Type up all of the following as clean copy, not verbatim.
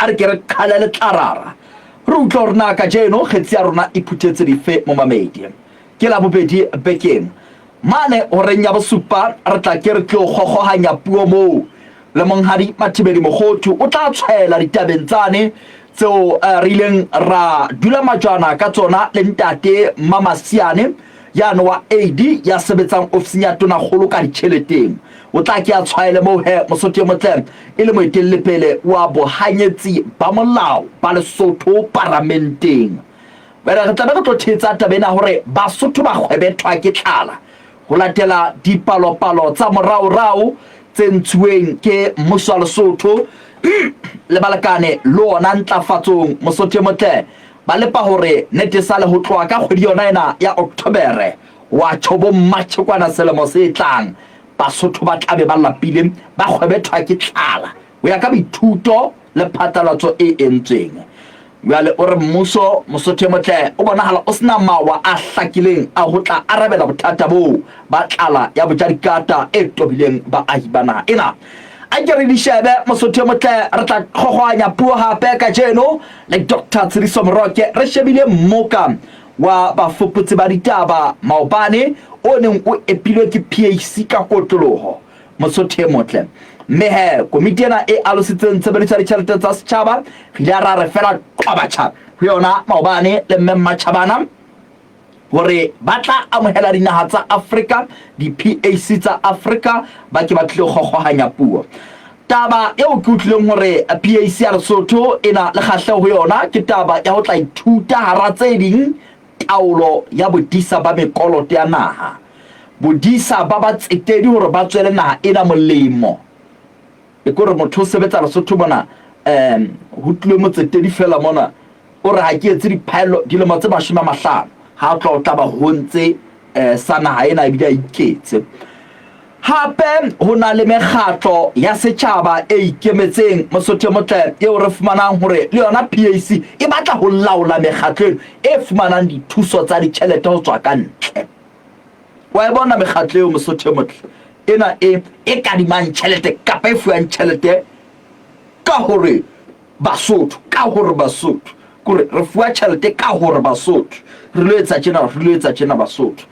A re ke re qhale letlarara re utlwe hore na kajeno kgetsi ya rona e phuthetse dife momamedi. Ke Labobedi bekeng. Mane horeng ya bosupa re tla ke re tlo kgokgohanya puo moo le Monghadi Mathibeli Mokhothu o tla tshwaela ditabeng tsane tseo re ileng ra dula majwana ka tsona le ntate Mmamasiane yane wa AD ya sebetsang ofising ya Tonakgolo ka ditjheleteng. O tla ke a tshwaele moo he Mosotho e motle e le moetellepele wa bohanyetsi ba molao ba Lesotho paramenteng. Jwale re tlabe re tlo thetsa taba ena hore Basotho ba kgwebethwa ke tlala ho latela dipalopalo tsa moraorao tse ntshuweng ke mmuso wa Lesotho le balekane le ona ntlafatsong. Mosotho e motle ba lepa hore nete sale ho tloha ka kgwedi yona ena ya Octobere wa tjho bo March kwana selemo se tlang Basotho ba tlabe ba lapile ba kgwebethwa ke tlala ho ya ka boithuto le phatlalatso e entsweng. Jwale o re mmuso, Mosotho e motle, o bonahala o sena mawa a hlakileng a ho tla arabela bothata boo ba tlala ya bojadikata e tobileng baahi ba naha ena. A ke re di shebe, Mosotho e motle, re tla kgogoanya puo hape kajeno le Doctor Tshediso Moroke re shebile mmoka wa bafuputsi ba ditaba maobane o neng o epilwe ke PAC ka kotloloho. Mosotho e motle. Mme he, komiti ena e alositseng tshebediso ya ditjhelete tsa setjhaba, re ile ra re fela qwabatjha ho yona maobane le Mme Mmatjhabana hore ba tla amohela dinaha tsa Afrika, di-PAC tsa Afrika, ba ke ba tlilo kgokgohanya puo. Taba eo ke utlwileng hore PAC ya Lesotho e na le kgahleho ho yona ke taba ya ho tla ithuta hara tse ding taolo ya bodisa ba mekoloto ya naha, bodisa ba batsetedi hore ba tswele naha ena molemo. E kore motho o sebetsa Lesotho mona, um ho tlile motsetedi fela mona, o re ha ke etse diphaello dilemo tse 50, ha tloha o tla ba ho ntse um sa naha ena ebile a iketse. Hape ho na le mekgatlo ya setjhaba e ikemetseng, Mosotho e motle, eo re fumanang hore le yona PAC e batla ho laola mekgatlo eno e fumanang dithuso tsa ditjhelete ho tswa ka ntle. Wa e bona mekgatlo eo, Mosotho e motle, ena e e kadimang tjhelete kapa e fuwang tjhelete ka hore Basotho, ka hore Basotho, kore re fuwa tjhelete ka hore Basotho, re lo etsa tjena, re lo etsa tjena Basotho.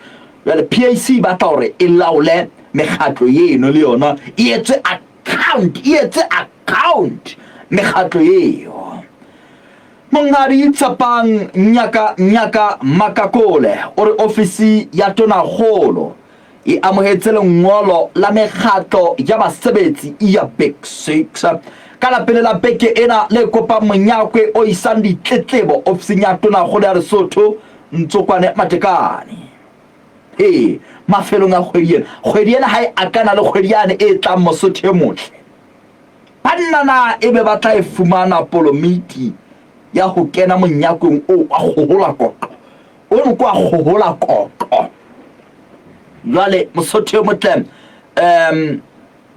Jwale PAC e batla hore e laole mekgatlo eno le yona, e etse account, e etse account mekgatlo eo. Monghadi Tshepang Nyaka Nyaka Makakole o re ofisi ya Tonakgolo e amohetse lengolo la mekgatlo ya basebetsi ya Big Six ka la pele la beke ena le kopang monyakwe o isang ditletlebo ofising ya Tonakgolo ya Lesotho Ntsokwane Matekane. Ee, mafelong a kgwedi ena, kgwedi ena ha e akana le kgwedi yane e tlang Mosotho e motle. Banna na ebe ba tla e fumana polomiti ya ho kena monyakweng oo wa kgohola koqo? Ono ke wa kgohola koqo. Jwale Mosotho e motle, um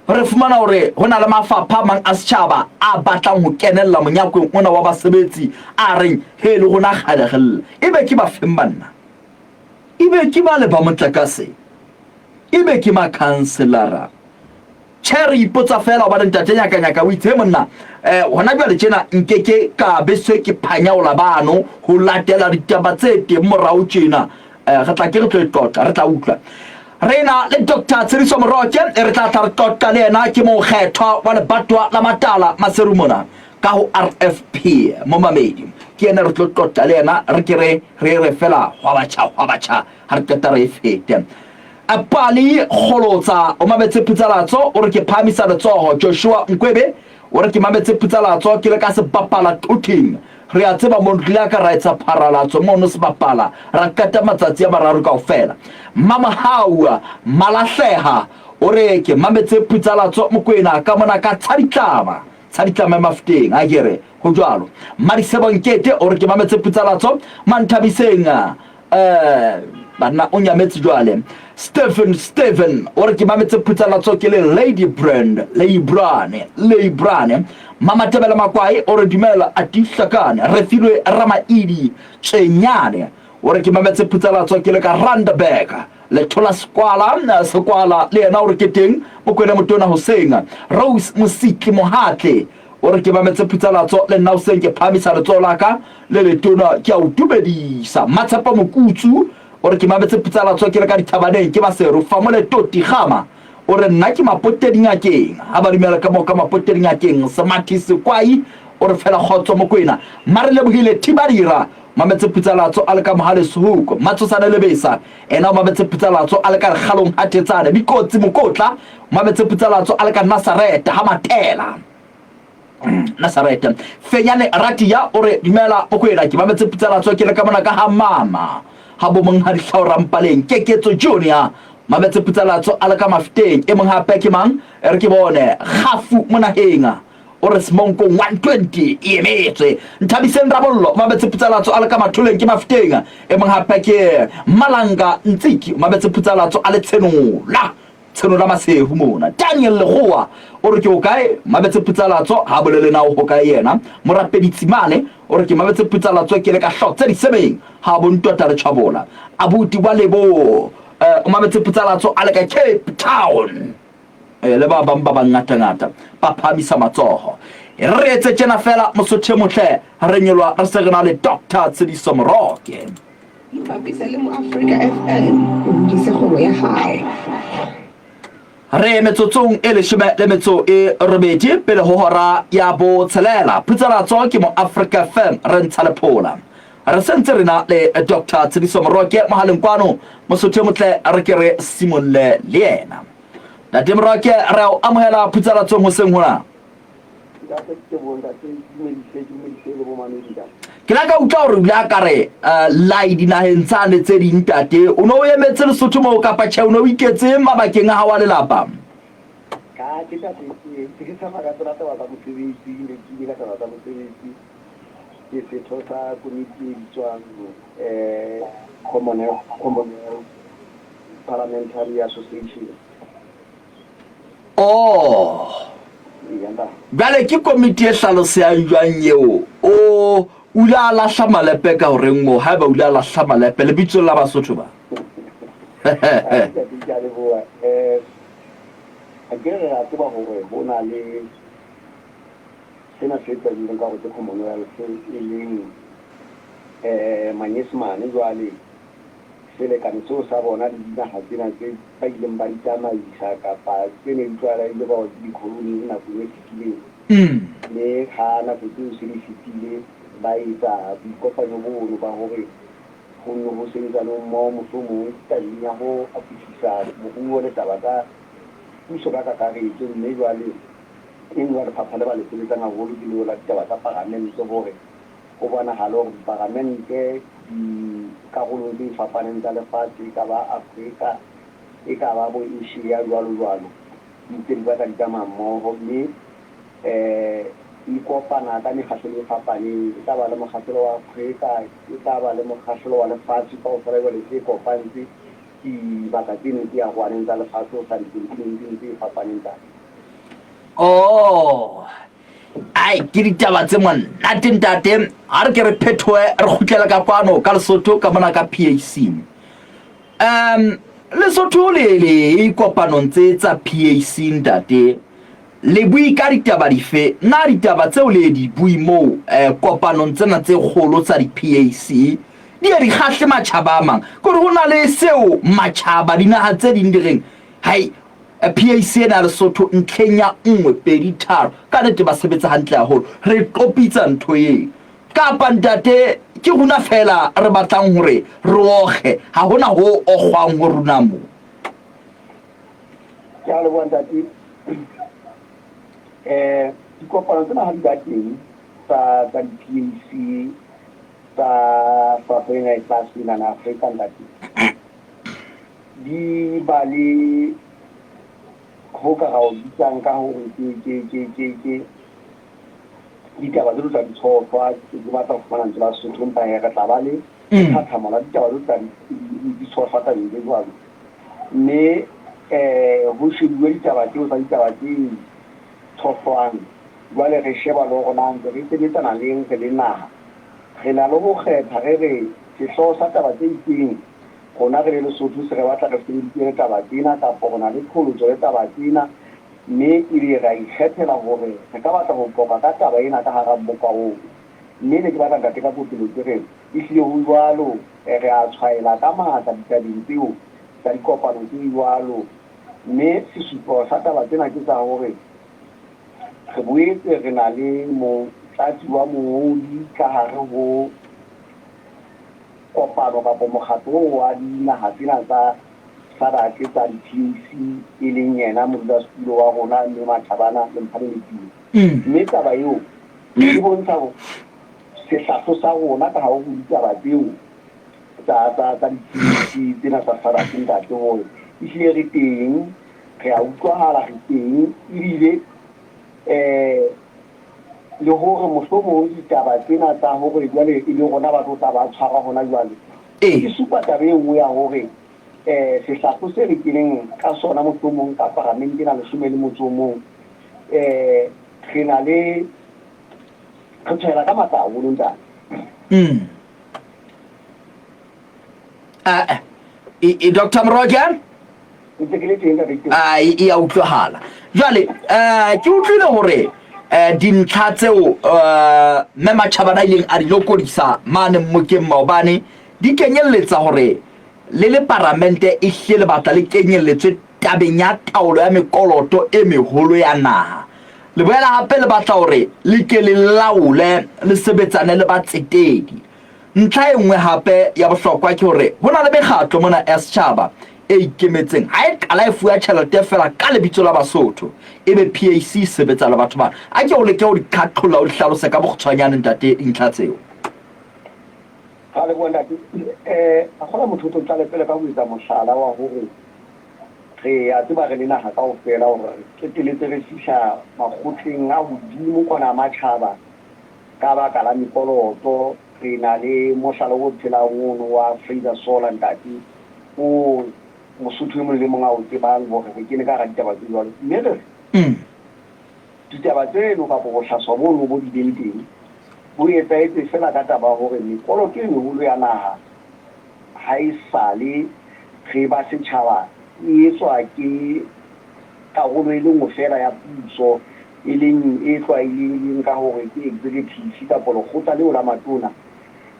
re fumana hore ho na le mafapha a mang a setjhaba a batlang ho kenella monyakweng ona wa basebetsi a reng he le rona kgale re lla. Ebe ke ba feng banna? Ebe ke bale ba motlakase? Ebe ke makhanselara? Tjhe, re ipotsa feela hobane ntate Nyakanyaka o itse, He monna, eh, hona jwale tjena nkeke ka be se ke phanyaola bano ho latela ditaba tse teng morao tjena. Eh, re tla ke re tlo e qoqa, re tla utlwa. Re na le Doctor Tshediso Moroke, e re tla tla re qoqa le yena, ke mokgethwa wa lebatowa la Matala Maseru mona ka ho RFP momamedi. Ke yena re tlo qoqa le yena, re ke re re re fela hwabatjha hwabatjha ha re qeta re e fete. Pali Kgolotsa o mametse Phutsalatso o re ke phahamisa letsoho. Joshua Nkwebe o re ke mametse Phutsalatso ke le ka sebapala Quthing. Re a tseba mono re ile ka ra etsa pharalatso mono sebapala ra qeta matsatsi a mararo kaofela. Mamohau Malahleha o re ke mametse Phutsalatso Mokwena ka mona ka Tshaditlama. Tshaditlama e Mafuteng a ke re ho jwalo. Madisebo Nkete o re ke mametse Phutsalatso Manthabiseng. Eh, banna o nyametse jwale. Stephen Stephen o re ke mametse phutsalatso ke le Lady Brand, Leibrane, Leibrane. Mama Tebele Makwai o re dumela a tihlakane. Re filwe Ramaidi Tšenyane o re ke mametse phutsalatso ke le ka Randburg. Lethola Sekwala, Sekwala le yena o re ke teng Mokwena Motona hoseng. Rose Mositli Mohatle. O re ke mametse Phutsalatso le nna hoseng ke phahamisa letsoho la ka le letona ke a o dumedisa. Mmatshepo Mokutsu o re ke mametse Phutsalatso ke le ka dithabaneng ke Maseru Famole Toti Gama o re nna ke Mapote dingakeng ha ba dumela ka moo ka Mapote dingakeng Semathi Sekwai o re fela kgotso Mokwena Mmarelebohile Thibadira mametse Phutsalatso a le ka Mohales Hoek Matsosane Lebesa ena o mametse Phutsalatso a le ka Lekgalong ha Thetsane Dikotsi Mokotla mametse Phutsalatso a le ka Nasareta ha Matela Nasareta Fenyane Ratia o re dumela Mokwena ke mametse Phutsalatso ke le ka mona ka ha mama ha bo mong ha dihlao rampaleng Keketso Junior mametse Phutsalatso a le ka Mafeteng e mong hape ke mang e re ke bone Kgafu Monaheng o re Semonkong 120 e emetswe Nthabiseng Rabollo mametse Phutsalatso a le ka Matholeng ke Mafeteng e mong hape ke Malanga Ntsiki mametse Phutsalatso a le Tshenola Tshenola Maseru mona. Daniel Lekgowa o re ke o kae? Mabetse Putsalatso ha bolele na o hokae yena. Morapedi Tsimane o re ke Mabetse Putsalatso ke le ka hlotse disemeng ha bo ntota le tjhabola. Abuti wa Lebo o mametse Putsalatso a le ka Cape Town. Le ba bang ba bangatangata ba phahamisa matsoho. Re etse tjena fela Mosotho e motle re nyolwa re se re na le Doctor Tshediso Moroke. Ipapise le Moafrika FM o hodise kgwebo ya hao. Re metsotsong e leshome le metso e robedi pele ho hora ya botshelela. Phutsalatso ke Moafrika FM re ntsha lephola. Re sentse re na le Dr. Tshediso Moroke mohaleng kwano. Mosotho e motle re ke re simolle le yena. Ntate Moroke re a o amohela phutsalatsong hoseng hona. Ntate ke teboho ntate ke dumedise ke dumedise le bomamedi ntate. Ke la ka utlwa hore o ile a ka re lai dinaheng tsane tse ding ntate o ne o emetse Lesotho moo kapa tjhe o ne o iketse mabakeng a hao a lelapa? Ka ke ntate ke ntse ke tsamaya ka tsona taba tsa mosebetsi ne ke ile ka taba tsa mosebetsi ke setho sa komiti e bitswang Commonwealth Commonwealth Parliamentary Association. Oh. Bjale ke komiti e hlaloseyang jwang yeo? O o ile a lahla malepe ka horeng moo, haeba o ile a lahla malepe lebitsong la Basotho ba? Ntate, ke a leboha. Akere re a tseba hore ho na le sena se tsabileng ka hore ke Commonwealth e leng Manyesemane jwale Selekane seo sa bona le dinaha tsena tse ba ileng ba di tsamaisa kapa tse neng di tlwaelehile ka hore ke di-colony nakong e fetileng. Mme ha nako tseo se di fetile, ba etsa boikopanyo bono ba hore ho nne ho sebetsanwe mmoho mohlomong tabeng ya ho atofisa moruo le taba tsa puso ka kakaretso. Mme jwale e nngwe ya lefapha le ba le sebetsang haholo ke leo la ditaba tsa paramente hore Ho bonahale hore diparamente dikarolong tse fapaneng tsa lefatshe, e ka ba Afrika, e ka ba bo Asia, jwalo jwalo, di ntse di batla di tsamaya mmoho mme di kopana ka mekgahlelo e fapaneng. E tla ba le mokgahlelo wa Afrika, e tla ba le mokgahlelo wa lefatshe kaofela jwale se kopantse dibaka tseno tse arohaneng tsa lefatshe ho hlaha dikontinenteng tse fapaneng tsa. Oh, Ai, ke ditaba tse monate ntate. Ha re ke re phethoe re kgutlele ka kwano ka Lesotho ka mona ka PAC. Lesotho le le kopanong tse tsa PAC ntate. Le bui ka ditaba dife? Na ditaba tseo le di bui moo kopanong tsena tse kgolo tsa di PAC di ye di kgahle matjhaba a mang? Ke hore ho na le seo matjhaba dinaha tse ding di reng hai PAC ena ya Lesotho ntlheng ya nngwe, pedi, tharo, ka nete ba sebetsa hantle haholo. Re qopitsa ntho eo. Kapa ntate ke rona feela re batlang hore re okge, ha hona ho okgwang ho rona mo. Ke a leboha ntate. Dikopano tsena ha di ba teng tsa tsa di-PAC tsa hlwahlwa ena e tlase enana Afrika ntate. Di ba le ho ka ra o bitsang ka hore ke ke ke ke ke ditaba tse tla di tshohlwa. Ke batla ho fumana lentswe la Sesotho empa hee re tla ba le lethathamo la ditaba tse tla di tshohlwa tabeng tse jwalo. Mme ho shebuwe ditaba tseo tsa ditaba tse tshohlwang. Jwale re sheba le hore na ntse re sebetsana leng re le naha. Re na le ho kgetha re re sehlooho sa taba tse itseng Rona re le Lesotho se re batla re sebeditse le taba tsena kapa re na le qholotso le taba tsena. Mme ebe re a ikgethela hore re ka batla ho qoqa ka taba ena ka hara mmoka oo. Mme ne ke batla Ntate ka kopelo ke re, ehlile ho jwalo, re a tshwaela ka matla ditabeng tseo tsa dikopano tse jwalo. Mme sesupo sa taba tsena ke sa hore re boetse re na le motlatsi wa mongodi ka hare ho kopano kapa mokgatlo oo wa dinaha tsena tsa SADC tsa di-PAC e leng yena modulasetulo wa rona Mme Mathabana Lemphane Letulo. Mme taba eo e bontsha sehlahlo sa rona ka hare ho ditaba tseo tsa tsa tsa di-PAC tsena tsa SADC ntate hore ehlile re teng, re a utlwahala re teng ebile le hore mohlomong ditaba tsena tsa hore jwale e le rona ba tlo tla ba tshwarwa hona jwale e supa taba e nngwe ya hore sehlahlo se re keneng ka sona mohlomong ka paramente ena 11 re na le re tshwela ka matla haholo ntate. Doctor Moroke? Ntse ke le teng ntate. Ai e a utlwahala. Jwale ke utlwile hore dintlha tseo Mme Matjhabana a ileng a di lokodisa mane mmokeng maobane di kenyelletsa hore le le paramente e hlile le batla le kenyelletswe tabeng ya taolo ya mekoloto e meholo ya naha. Le boela hape le batla hore le ke le laole le sebetsane le batsetedi. Ntlha e nngwe hape ya bohlokwa ke hore ho na le mekgatlo mona ya setjhaba e ikemetseng ha e qala e fuwa tjhelete feela ka lebitso la Basotho ebe PAC e sebetsa le batho bana. A ke o leke ho di qhaqholla o di hlalose ka bokgutshwanyane ntate dintlha tseo. Ra leboha ntate. A kgola motho o tlo qale pele ka ho etsa mohlala wa hore re a tseba re le naha kaofela hore re qeteletse re fihla makgotleng a hodimo kwana a matjhaba ka baka la mekoloto. Re na le mohlala o phelang ono wa Fraser Solar ntate, o Mosotho e mong le mong a o tsebang hore re kene ka hara ditaba tse jwalo. Mme re re ditaba tseno kapa bohlaswa bono bo bileng teng bo etsahetse feela ka taba ya hore mekoloto e meholo ya naha ha e sale re ba setjhaba e etswa ke karolo e le nngwe feela ya puso, e leng e tlwaelehileng ka hore ke executive kapa lekgotla leo la matona,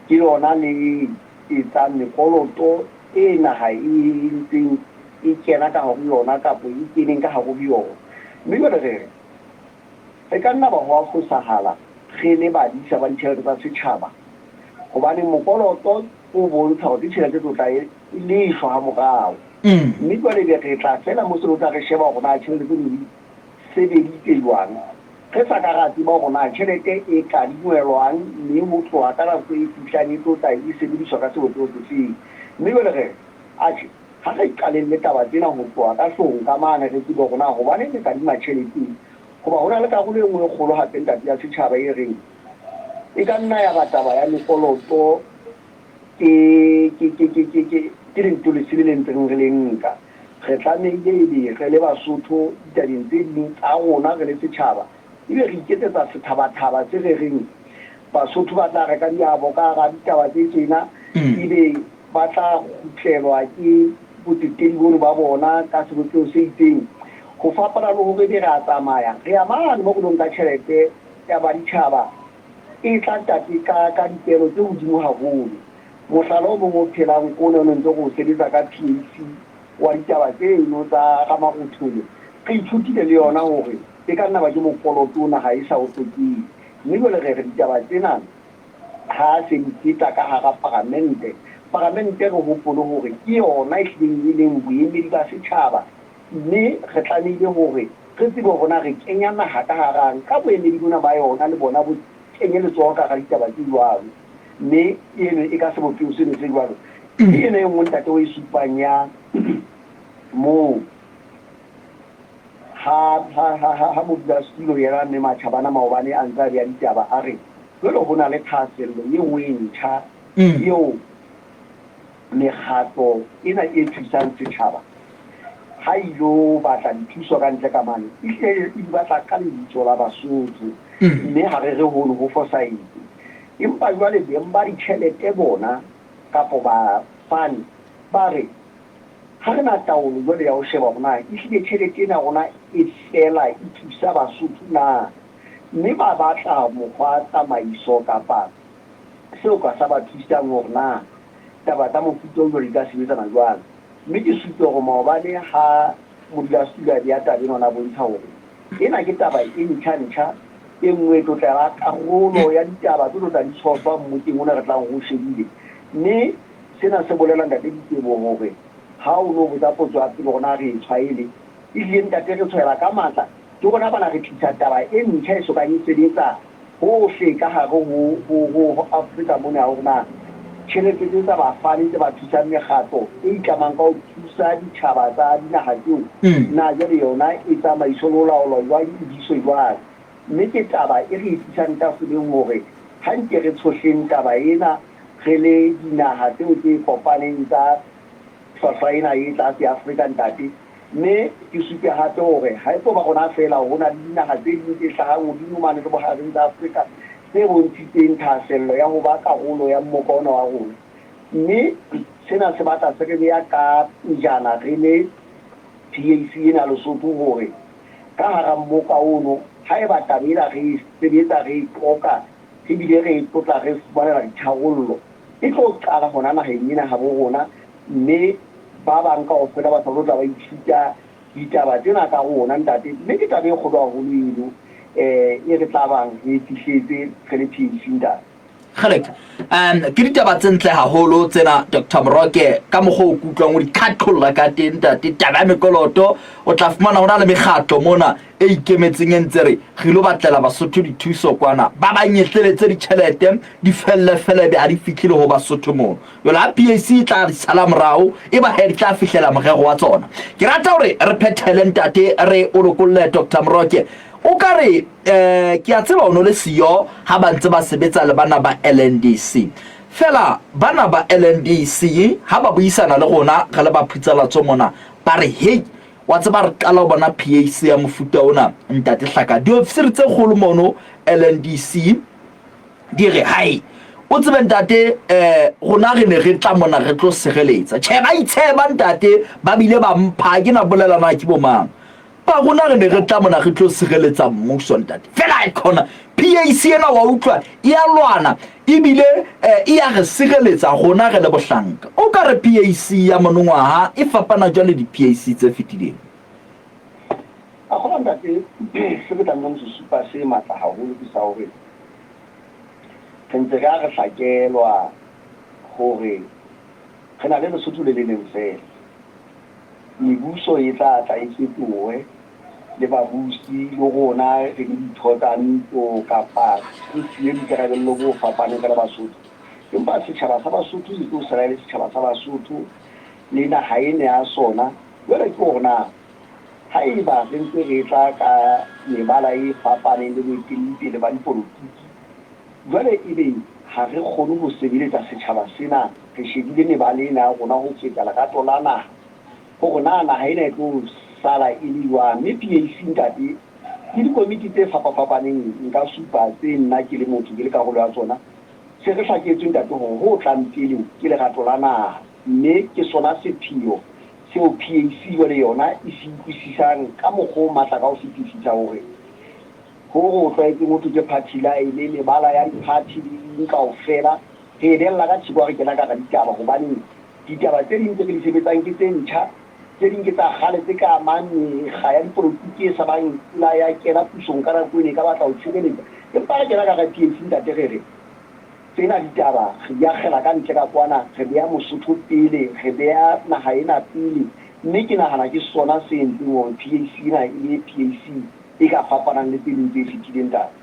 ke lona le etsang mekoloto e naha e ntseng e kena ka hare ho yona kapa e keneng ka hare ho yona. Mme jwale re re, re ka nna ba ho a fosahala re le badisa ba ditjhelete tsa setjhaba, hobane mokoloto o bontsha hore ke tjhelete e tlo tla e leshwa ha morao. Mme jwale ebe re tla feela mo selo tla re sheba hore na tjhelete tseno di sebeditse jwang, re sa ka ra tseba hore na tjhelete e kadingwelwang mme ho tloha ka nako e fihlang e tlo tla e sebediswa ka sebopeho sefeng. Mme jwale re re, atjhe, ha re qalelle taba tsena ho tloha ka hloohong ka mane re tsebe hore na hobaneng re kadima tjhelete. Hoba ho na le karolo e nngwe e kgolo hape ntate ya setjhaba e reng e ka nna ya ba taba ya mekoloto ke, ke, ke, ke, ke, ke, ke lentso lesele le ntseng re le nka. Re tlamehile ebe re le Basotho ditabeng tse ding tsa rona re le setjhaba, ebe re iketsetsa sethabathaba se re reng Basotho ba tla reka diabo ka hara ditaba tse tjena, ebe ba tla kgutlelwa ke botsetedi bono ba bona ka sebopeho se itseng. Ho fapana le hore ebe re a tsamaya re ya mane moo re lo nka tjhelete ya baditjhaba e tla ntate ka, ka dipelo tse hodimo haholo. Mohlala o mong o phelang ke ona o ne ntse re o sebetsa ka PAC wa ditaba tseno tsa Ramarothole. Re ithutile le yona hore e ka nna ba ke mokoloto o naha e sa o hlokeng. Mme jwale re re ditaba tsena ha se di feta ka hara Paramente, Paramente re hopole hore ke yona e hlileng e leng boemedi ba setjhaba mme re tlamehile hore re tsebe hore na re kenya naha ka harang ka boemedi bona ba yona le bona bo kenye letsoho ka hara ditaba tse jwalo. Mme eno e ka sebopeho seno se jwalo. Ke ena e nngwe ntate o e supang ya moo ha, ha, ha, ha, ha modulasetulo yena Mme Matjhabana maobane a ntse a bea ditaba a re jwale ho na le thahasello e nngwe e ntjha eo mekgatlo ena e thusang setjhaba ha e ilo batla dithuso ka ntle ka mane, ehlile e di batla ka lebitso la Basotho, mme ha re re hono ho fosahetse. Empa jwale beng ba ditjhelete bona kapo bafani ba re, Ha re na taolo jwale ya ho sheba hore na ehlile tjhelete ena ya rona e fela e thusa Basotho na, mme ba batla mokgwa tsamaiso kapa seo ka sa ba thusang hore na taba tsa mofuta o jwalo di ka sebetsana jwang. Mme ke supe hore maobane ha modulasetulo a bea taba ena o ne a bontsha hore ena ke taba e ntjha-ntjha e nngwe e tlo tla ba karolo ya ditaba tse tlo tla di tshohlwa mmokeng ona re tlang re o shebile. Mme sena se bolela Ntate Diteboho hore ha o no botsa potso ya pele hore na re e tshwaele, ehlile Ntate re tshwaela ka matla, ke rona bana re tlisa taba e ntjha e sokang e sebetsa hohle ka hare ho, ho, ho, ho Afrika mona ya hore na tjhelete tse tsa bafani tse ba thusang mekgatlo e itlamang ka ho thusa ditjhaba tsa dinaha tseo, na jwale yona e tsamaiswe le ho laolwa jwang, e diswe jwang. Mme ke taba e re e tlisang tafoleng hore ha nke re tshohleng taba ena re le dinaha tseo tse kopaneng tsa hlwahlwa ena e tlase ya Afrika, ntate. Mme ke supe hape hore ha e tlo ba rona feela, ho na le dinaha tse ding tse hlahang hodimo mane le bohareng tsa Afrika tse bontshitseng thahasello ya ho ba karolo ya mmoka ona wa rona. Mme sena se batla se re bea ka pejana re le PAC ena ya Lesotho hore ka hara mmoka ono, haeba taba ena re e sebetsa, re e qoqa, re bile re e tlotla re fumanela ditharollo, e tlo qala hona naheng ena habo rona mme ba bang kaofela ba sa tlo tla ba ithuta ditaba tsena ka rona, ntate. Mme ke taba e kgolo haholo eno e re tla bang re e fihletse re le PAC, ntate. Kgeleke. Ke ditaba tse ntle haholo tsena Dr. Moroke ka mokgwa o kutlwang o di khatholla ka teng ntate. Taba ya mekoloto o tla fumana ho na le mekgatlo mona e ikemetseng e ntse re re ilo batlela Basotho dithuso kwana. Ba ba nyetleletse ditjhelete di felle fele be ha di fihle le ho Basotho mono. Jwale ha PAC e tla di sala morao e ba he di tla fihlela morero wa tsona. Ke rata hore re phethele ntate re o lokolle Dr. Moroke. O ka re eh ke a tseba o no le siyo ha ba ntse ba sebetsa le bana ba LNDC. Fela bana ba LNDC ha ba buisana le rona re le ba Phutsalatso mona ba re hei wa tseba re qala ho bona PAC ya mofuta ona ntate Hlaka. Diofisiri tse kgolo mono LNDC di re hai o tsebe ntate eh rona re ne re tla mona re tlo sireletsa. Tjhe ba itsheba ntate ba bile ba mpha ke na bolela na ke bo mang. Ba rona re ne re tla mona re tlo sireletsa mmuso ntate. Fela e khona PAC ena wa utlwa e a lwana ebile eh, e ya re sireletsa rona re le bohlanka. O ka re PAC ya monongwaha e fapana jwang le di-PAC tse fetileng? A kgolwa ntate, se ke tlamehang ho se supa se matla haholo ke sa hore re ntse re a re hlakelwa hore re na le Lesotho le le leng feela. Mebuso e tla tla e fetohe, le babusi, le rona re le ditho tsa ntlo kapa re fuwe boikarabello bo fapaneng re le Basotho. Empa setjhaba sa Basotho se tlo sala e le setjhaba sa Basotho le naha ena ya sona. Jwale ke hore na haeba re ntse re tla ka mebala e fapaneng le boeteledipele ba dipolotiki, jwale ebe ha re kgone ho sebeletsa setjhaba sena re shebile mebala ena ya rona ho feta lerato la naha, hore na naha ena e tlo sala e le jwang. Mme PAC, ntate, ke dikomiti tse fapafapaneng, nka supa tse nna ke le motho ke le karolo ya tsona. Se re hlaketswe, ntate, hore ho tlang pele ke lerato la naha, mme ke sona sepheo seo PAC jwale yona e se utlwisisang ka mokgwa o matla ka ho fetisisa hore ho re o tlwaetseng ho thwe ke party line, mebala ya di-party le eng kaofela, Re e bella ka theko ha re kena ka hara ditaba hobane ditaba tse ding tse re di sebetsang ke tse ntjha, tse ding ke tsa kgale tse ka amang mekga ya dipolotiki e sa bang la ya kena pusong ka nako eno e ka batla ho tshireletsa. Empa ha re kena ka hara PAC ntate re re tsena ditaba re di akgela ka ntle ka kwana, re beha Mosotho pele, re beha naha ena pele mme ke nahana ke sona se entseng hore PAC ena e be PAC e ka fapanang le tse ding tse fetileng ntate.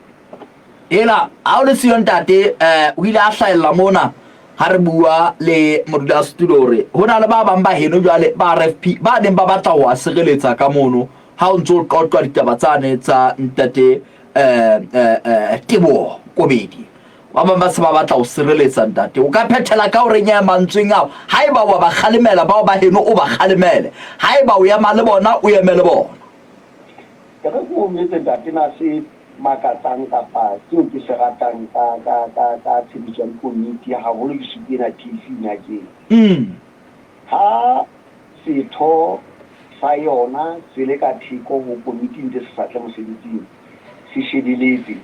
Ela, ha o le siyo ntate, eh, o ile a hlahella mona ha re bua le modulasetulo hore ho na le ba bang ba heno jwale ba RFP ba neng ba batla ho a sireletsa ka mono ha o ntse o qoqwa ditaba tsane tsa ntate eh, eh, eh, Teboho Kobedi. Ba bang ba se ba batla ho sireletsa ntate. O ka phethela ka hore nya mantsweng ao, haeba wa ba kgalemela bao ba heno o ba kgalemele, haeba o ema le bona o eme le bona. E re ke o jwetse ntate na se makatsang kapa seo ke se ratang ka, ka, ka, ka tshebetso ya dikomiti, haholo ke supe ena TC ngakeng. Ha Setho sa yona se le ka theko ho komiti ntse se sa tle mosebetsing, se shebeletse.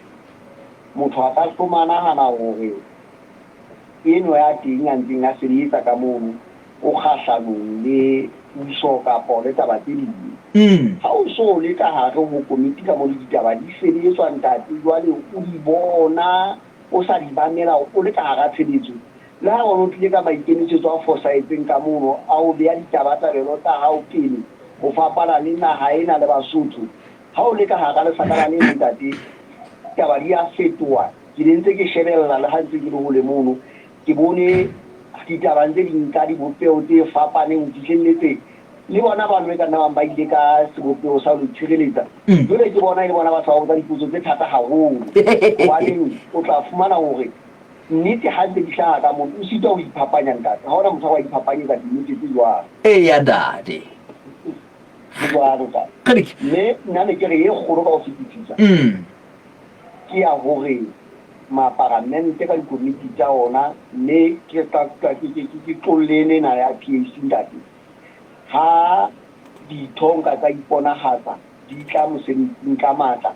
Motho a ka hloma a nahana hore enwa ya teng a ntseng a sebetsa ka mono o kgahlanong le puso kapa le taba tse ding. Ha o so le ka hare ho komiti ka mono ditaba di sebetswa ntate jwale o di bona o sa di mamela o le ka hara tshebetso. Le ha o ne o tlile ka maikemisetso a fosahetseng ka mono a ho bea ditabatabelo tsa hao pele ho fapana le naha ena le Basotho, ha o le ka hara lesakana leno ntate, taba di a fetoha. Ke ne ntse ke shebella le ha ntse ke le hole mono, ke bone ditaba ntse di nka dibopeho tse fapaneng ho fihlelletse le bona bano e ka nna bang ba ile ka sebopeho sa ho itshireletsa. Jwale ke bona e le bona batho ba botsa dipotso tse thata haholo hobaneng o tla fumana hore Nnete ha ntse di hlaha ka mono, o sitwa ho iphapanya ntate. Ha hona motho a ka iphapanyetsa dinnete tse jwalo. Eya ntate. Ho jwalo ntate. Kgidiki. Mme nna ne ke re e kgolo ka ho fetisisa ke ya hore maparamente ka dikomiti tsa ona, mme ke tla ke ke ke qolle ena ya PAC ntate. Ha ditho nka tsa iponahatsa di tla mosebetsing ka matla,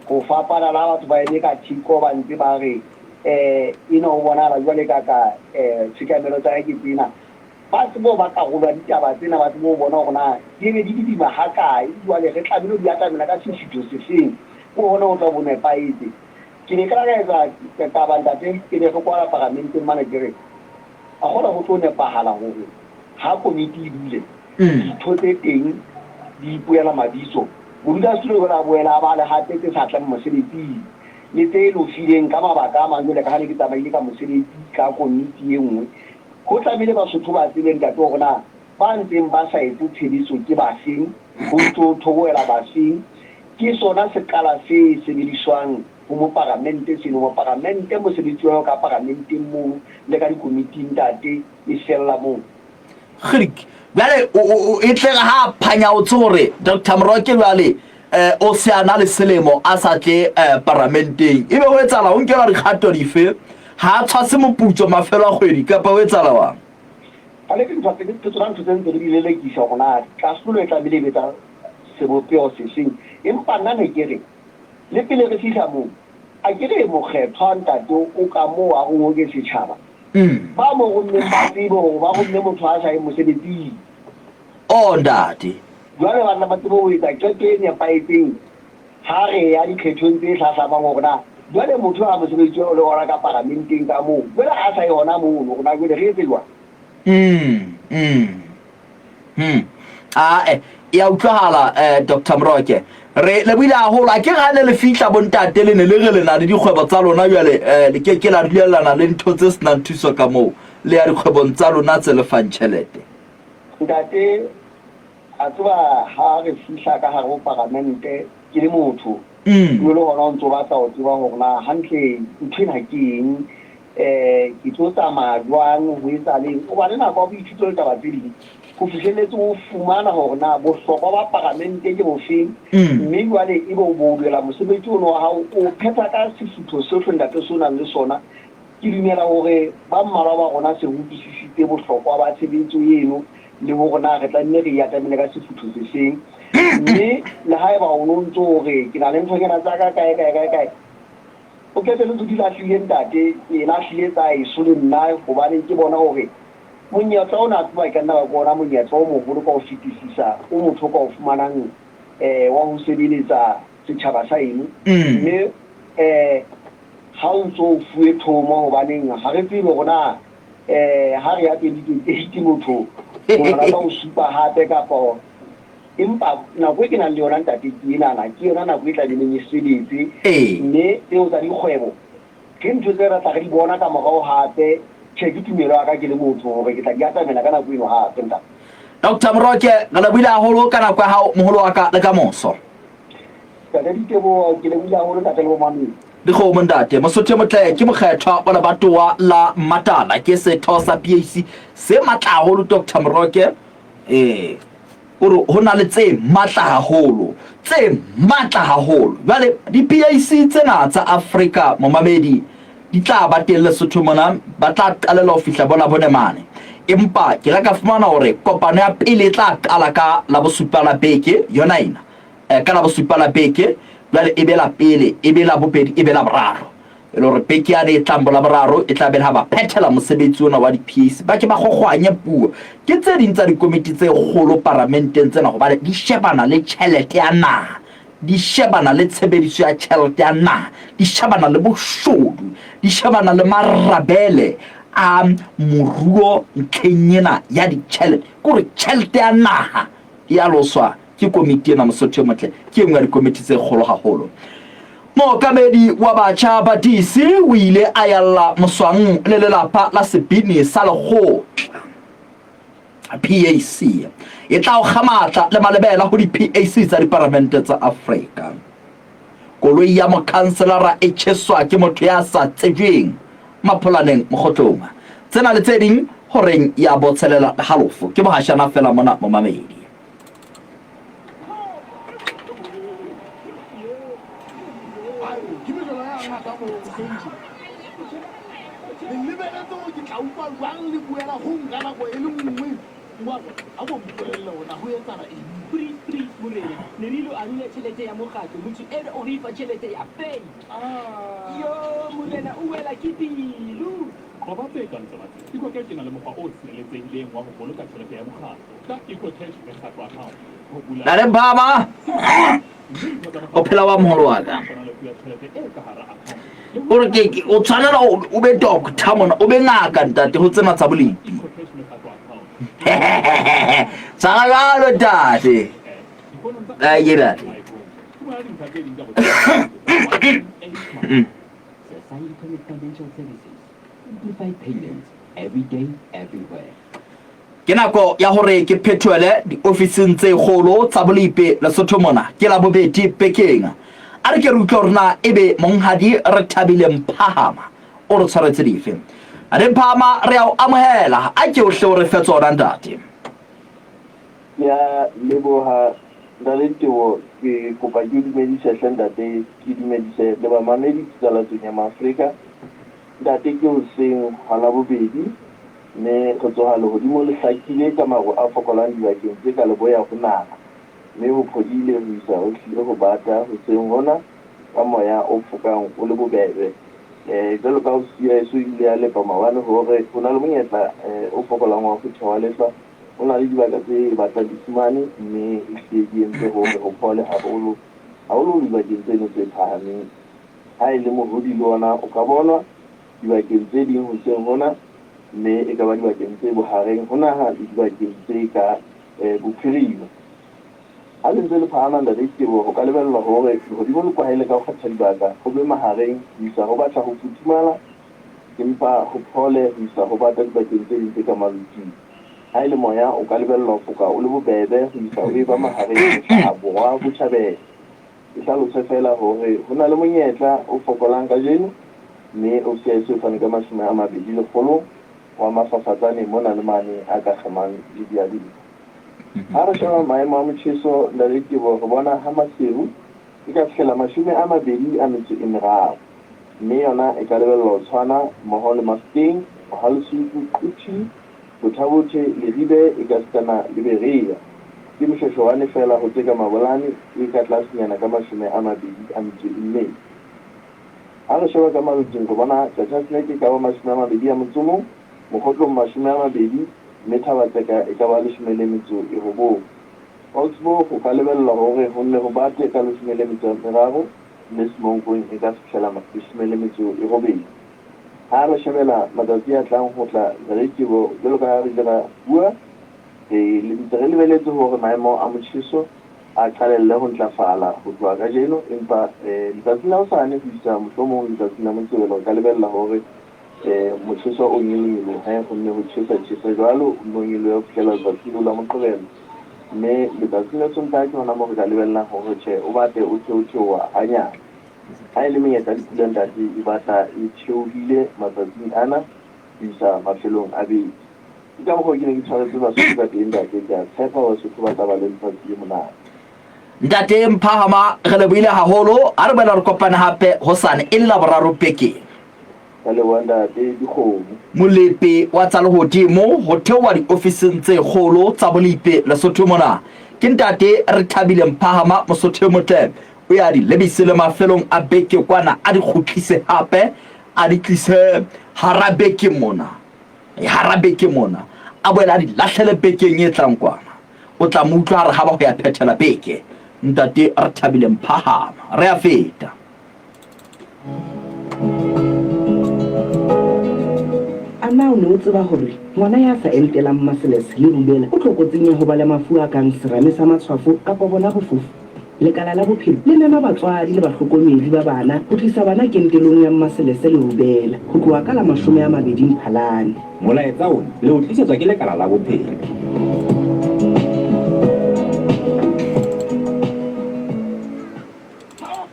ho fapana le ha batho ba eme ka theko ba ntse ba re, Eh, enwa ho bonahala jwale ka ka eh, tshekamelo tsa hae ke tsena. Ba tsebe ho ba karolo ya ditaba tsena, ba tsebe ho bona hore na di eme di le boima hakae, jwale re tlamehile ho di atamela ka sefutho sefeng, ke hona ho tla bo nepahetse. Ke ne ke la ka etsa taba ntate, ke ne re kwala paramenteng mane ke re, A kgona ho tlo nepahala hore ha komiti e dule, ditho tse teng di ipoela mabitso, modulasetulo jwale a boele a bale hape tse sa tlang mosebetsing le tse lofileng ka mabaka a mang jwale ka ha ne ke tsamaile ka mosebetsi ka komiti e nngwe. Ho tlamehile Basotho ba tsebe ntate hore na ba ntseng ba sa etse tshebetso ke bafeng, ho ntso thobohela bafeng. Ke sona sekala se sebediswang ho moparamente seno. Moparamente mosebetsi wa hao ka paramenteng mono le ka dikomiting ntate e fella moo. Kgidiki. Bjale o, o, o, e tle re ha a phanyaotse hore Doctor Moroke jwale eh, o se a na le selemo a sa tle eh, paramenteng, ebe ho etsahala ho nkelwa dikgato dife? Ha a tshwase moputso mafelo a kgwedi kapa ho etsahala wang? Jwale ke ntho tse, ke tsona ntho tse ntse re di lelekisa hore na kahlolo e tlamehile e be tsa sebopeho sefeng. Empa nna ne ke re, Le pele re fihla moo, a ke re mokgethwa ntate o ka moo a rongwe ke setjhaba. Ba mo rommeng ba tsebe hore ba romme motho a sa yeng mosebetsing. Oh ntate. Jwale banna ba tsebe ho etsa qeto e nepahetseng ha re ya dikhethong tse hlahlamang hore na jwale motho ha mosebetsi o le hona ka paramenteng ka moo, jwale ha a sa ye hona mono hore na jwale re etse jwang. Ae, e a utlwahala eh, Dr. Moroke. Re lebohile haholo. A ke re ha ne le fihla bontate le ne le re le na le dikgwebo tsa lona jwale eh, le ke ke la dulellana le ntho tse senang thuso ka moo. Le ya dikgwebong tsa lona tse le fang tjhelete. Ntate, a tseba ha re fihla ka hare ho paramente ke le motho, o le hona o ntso batla ho tseba hore na hantle ntho ena ke eng, um ke tlo tsamaya jwang, ho etsahaleng. O ba le nako ya boithuto le taba tse ding ho fihlelletse o fumana hore na bohlokwa ba paramente ke bofeng, mme jwale ebe o boulwela mosebetsi ono wa hao o phetha ka sefutho sohle ntate se o nang le sona. Ke dumela hore ba mmalwa ba rona se re utlwisisitse bohlokwa ba tshebetso eno le hore na re tlamehile re e atamele ka sefutho sefeng. Mme le haeba o no ntso o re ke na le nthonyana tsa ka kae kae kae kae, o qetelletse o di lahlile ntate, ke e lahlile tsa heso le nna hobane ke bona hore monyetla ona a tseba e ka nna ba ke ona monyetla o moholo ka ho fetisisa o motho o ka o fumanang um wa ho sebeletsa setjhaba sa eno. Mme um ha o ntso o fuwe thomo hobaneng ha re tsebe hore na um ha re ya 2028 motho o rata ho supa hape kapa empa nako e ke nang le yona ntate ke enana ke yona nako e tlameleng e sebetse mme tseo tsa dikgwebo ke ntho tse re tla re di bona ka morao hape. Tjhe, ke tumelo ya ka ke le motho hore ke tla di atamela ka nako eno hape ntate. Doctor Moroke, re lebohile haholo ka nako ya hao moholo wa ka le ka moso. Ntate Diteboho, ke lebohile haholo ntate le bomamedi. Dikgomo ntate. Mosotho e motle ke mokgethwa wa lebatowa la Matala, ke setho sa PAC se matla haholo Doctor Moroke. Eh, o re ho na le tse matla haholo, tse matla haholo. Jwale di-PAC tsena tsa Afrika momamedi di tla ba teng Lesotho mona, ba tla qalela ho fihla bona bone mane. Empa ke la ka fumana hore kopano ya pele e tla qala ka la bosupa la beke yona ena. Eh, ka la bosupa la beke, jwale e be la pele, e be la bobedi, e be la boraro. E le hore beke yane e tlang bo la boraro e tla be le ha ba phethela mosebetsi ona wa di-PAC. Ba ke ba kgokgohanye puo. Ke tse ding tsa dikomiti tse kgolo paramenteng tsena hobane di shebana le tjhelete ya naha. Di shebana le tshebediso ya tjhelete ya naha, di shebana le boshodu, di shebana le marabele a moruo ntlheng ena ya ditjhelete. Ke hore tjhelete ya naha e a loswa ke komiti ena, Mosotho e motle. Ke e nngwe ya dikomiti tse kgolo haholo. Mookamedi wa batjha ba DC o ile a yalla moswang le lelapa la sebini sa lekgotla. PAC e tla o kga matla le malebela ho di-PAC tsa diparamente tsa Afrika. Koloi ya mokhanselara e tjheswa ke motho ya sa tsejweng Mapholaneng Mokgotlong. Tsena le tse ding horeng ya botshelela le halofo. Ke bohashana fela mona momamedi. Le lebeletse hore ke tla utlwa jwang le buela ho nka nako e le nngwe? Wa bona, a ko mpolelle hore na ho etsahala eng. Please, please, morena, ne re ilo arula tjhelete ya mokgatlo, motho enwa o re fa tjhelete ya fake. Yo, morena o wela ke pelo. Qoba tse kang tsona tse. EcoCash e na le mokgwa o sireletsehileng wa ho boloka tjhelete ya mokgatlo. Ka EcoCash mekgatlo account, ho bula Ntate Mphama, o phela wa moholo wa ka. O re ke o tshwanela o be doctor mona, o be ngaka ntate ho tsena tsa bolepi. Tshwara jwalo ntate. Ai ke ntate. Ke nako ya hore ke phethoele diofising tse kgolo tsa Bolepe Lesotho mona. Ke Labobedi bekeng. A re ke re utlwe hore na ebe Monghadi Rethabile Mphahama o re tshwaretse dife. Re Mphahama re a o amohela. A ke o hle o re fe tsona ntate. Ke a leboha Ntate Teboho, ke kopa ke o dumedise hle ntate, ke dumedise le bamamedi Tsalatsong ya Maafrika. Ntate ke hoseng hwa Labobedi mme re tsoha lehodimo le hlakile ka maru a fokolang dibakeng tse ka leboya ho naha mme ho phodile ho isa ho hlile ho bata hoseng hona ka moya o fokang o le bobebe. Jwalo ka ho CISO e ile ya lepa maobane hore ho na le monyetla o fokolang wa ho theoha lehlwa, ho na le dibaka tse batlang di fumane mme ehlile di entse hore ho phole haholo, haholoholo dibakeng tseno tse phahameng. Ha e le mohodi le ona o ka bonwa dibakeng tse ding hoseng hona, mme e ka ba dibakeng tse bohareng ho naha le dibakeng tse ka bophirima. Ha le ntse le phahama, Ntate Diteboho, ho ka lebellwa hore lehodimo le kwahele ka ho kgetha dibaka, ho be mahareng ho isa ho batla ho futhumala, empa ho phole ho isa ho bata dibakeng tse ding tse ka maluting. Ha e le moya, o ka lebellwa ho foka o le bobebe ho isa ho eba mahareng ho hlaha borwa-botjhabela. Ke hlalose feela hore ho na le monyetla o fokolang kajeno, mme OCIS e fane ka 20 lekgolong wa mafafatsane mona le mane a ka kgemang le diaduma. Ha re sheba maemo a motjheso, Ntate Teboho, re bona ha Maseru e ka fihlela 23, mme yona e ka lebellwa ho tshwana mmoho le Mafikeng, Mohalesuku, Quthing, Botha-Bothe, Leribe ekasitana le Berea. Ke Moshoeshoane feela ho tse ka Mabolane e ka tlasenyana ka 24. Ha re sheba ka Malotsing re bona Qacha's Nek e ka ba 21, Mokhotlong 20 mme Thaba-Tseka e ka ba 19. Oxbow ho ka lebellwa hore ho nne ho bate ka 13 mme Semonkong e ka fihlela 18. Ha re shebela matsatsi a tlang ho tla, re tebo, jwalo ka ha re ile ra bua, re ntse re lebeletse hore maemo a motjheso a qalelle ho ntlafala ho tloha kajeno, empa letsatsing la hosane ho isa mohlomong letsatsing la Moqebelo re ka lebella hore motjheso o nyolonyolohe, ho nne ho tjhesa-tjhesa jwalo, o nne o nyolohe ho fihlela letsatsi leo la Moqebelo. Mme letsatsing la Sontaha ke hona moo re ka lebellang hore tjhe, o batle o theo-theoha hanyane. Ha e le menyetla ya dipula ntate e batla e theohile matsatsing ana ho isa mafelong a beke. Ke ka mokgwa oo ke ne ke tshwaretse Basotho ka teng ntate, ke a tshepa Basotho ba tla ba le letsatsi le monate. Ntate Mphahama, re lebohile haholo. Ha re boela re kopane hape hosane e le Laboraro bekeng. Ka leboha ntate Dikgomo. Molepe wa tsa lehodimo ho theoha diofising tse kgolo tsa Bolepe Lesotho mona ke ntate Rethabile Mphahama Mosotho e motle o ya di lebise le mafelong a beke kwana a di kgutlise hape a di tlise hara beke mona hara beke mona a boele a di lahlele bekeng e tlang kwana o tla mo utlwa a re haba ho ya phethela beke ntate Rethabile Mphahama re a feta. A na o ne o tseba hore ngwana ya sa entelang maseles le rubella o tlokotsing ya ho ba le mafu a kang serame sa matshwafo kapa bona bofofu? Lekala la Bophelo le mema batswadi le bahlokomedi ba bana ho tlisa bana kentelong ya maselese le rubella ho tloha ka la 20 Mphalane. Molaetsa ona le o tlisetswa ke Lekala la Bophelo.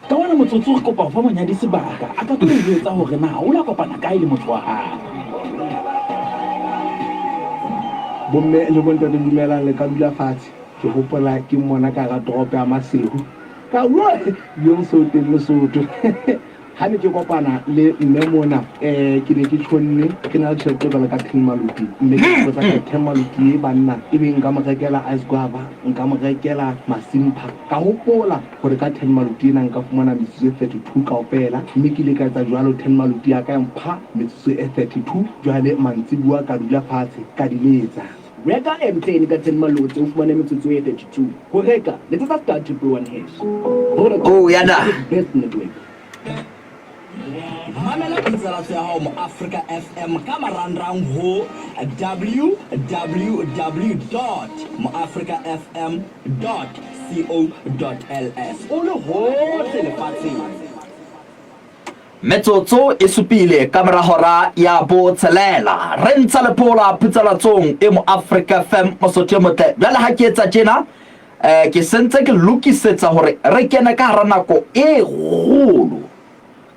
Ka ona motsotso re kopa ho fa monyadi sebaka a ka tlo re jwetsa hore na o la kopana kae le motho wa hae. Bomme le bontate dumelang le ka dula fatshe. Ke hopola ke mmona ka hara toropo ya Maseru. Ka utlwa yong seo teng Lesotho. Ha ne ke kopana le mme mona um ke ne ke tjhonne ke na le tjhelete jwalo ka ten maluti mme ke ipotsa ka ten maluti e banna ebe nka mo rekela ice guava nka mo rekela masimpha ka hopola hore ka ten maluti ena nka fumana metsotso e 32 kaofela mme ke ile ka etsa jwalo ten maluti ya ka ya mpha metsotso e 32 jwale mantsibuwa ka dula fatshe ka di letsa. Reka MTN ka ten malotse o fumane metsotso e 32. Ho reka, letsetsa star triple one hash. Vodacom, Oh, ya na. best network. Mamela phatlalatso ya hao Moafrika FM ka marangrang ho www dot moafrikafm dot co dot ls o le hohle lefatsheng. Metsotso e supile ka mora hora ya botshelela re ntsha lephola phatlalatsong e Moafrika FM Mosotho e motle. Jwale ha ke etsa tjena eh ke sentse ke lokisetsa hore re kene ka hara nako e kgolo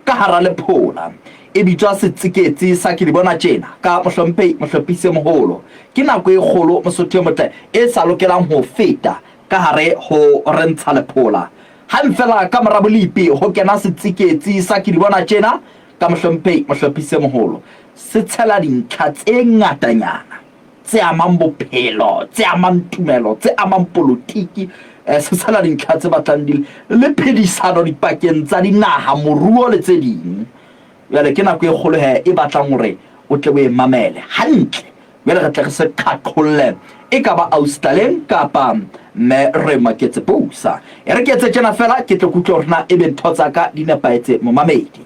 ka hara lephola e bitswa setsiketsi sa ke di bona tjena ka mohlomphehi mohlophisi e moholo. Ke nako e kgolo Mosotho e motle e sa lokelang ho feta ka hare ho re ntsha lephola. Hang feela ka mora bolipi ho kena setsiketsi sa ke di bona tjena ka mohlomphehi mohlophisi e moholo se tshela dintlha tse ngatanyana tse amang bophelo, tse amang tumelo, tse amang polotiki, eh, se tshela dintlha tse batlang di le phedisano dipakeng tsa dinaha, moruo le tse ding. Jwale ke nako e kgolo he e batlang hore o tle o e mamele hantle. Jwale re tle re se qhaqholle e ka ba Ausi Tlaleng kapa Mme Re Maketse Pusa. E re ke etse tjena feela ke tle ke utlwe hore na ebe ntho tsa ka di nepahetse momamedi.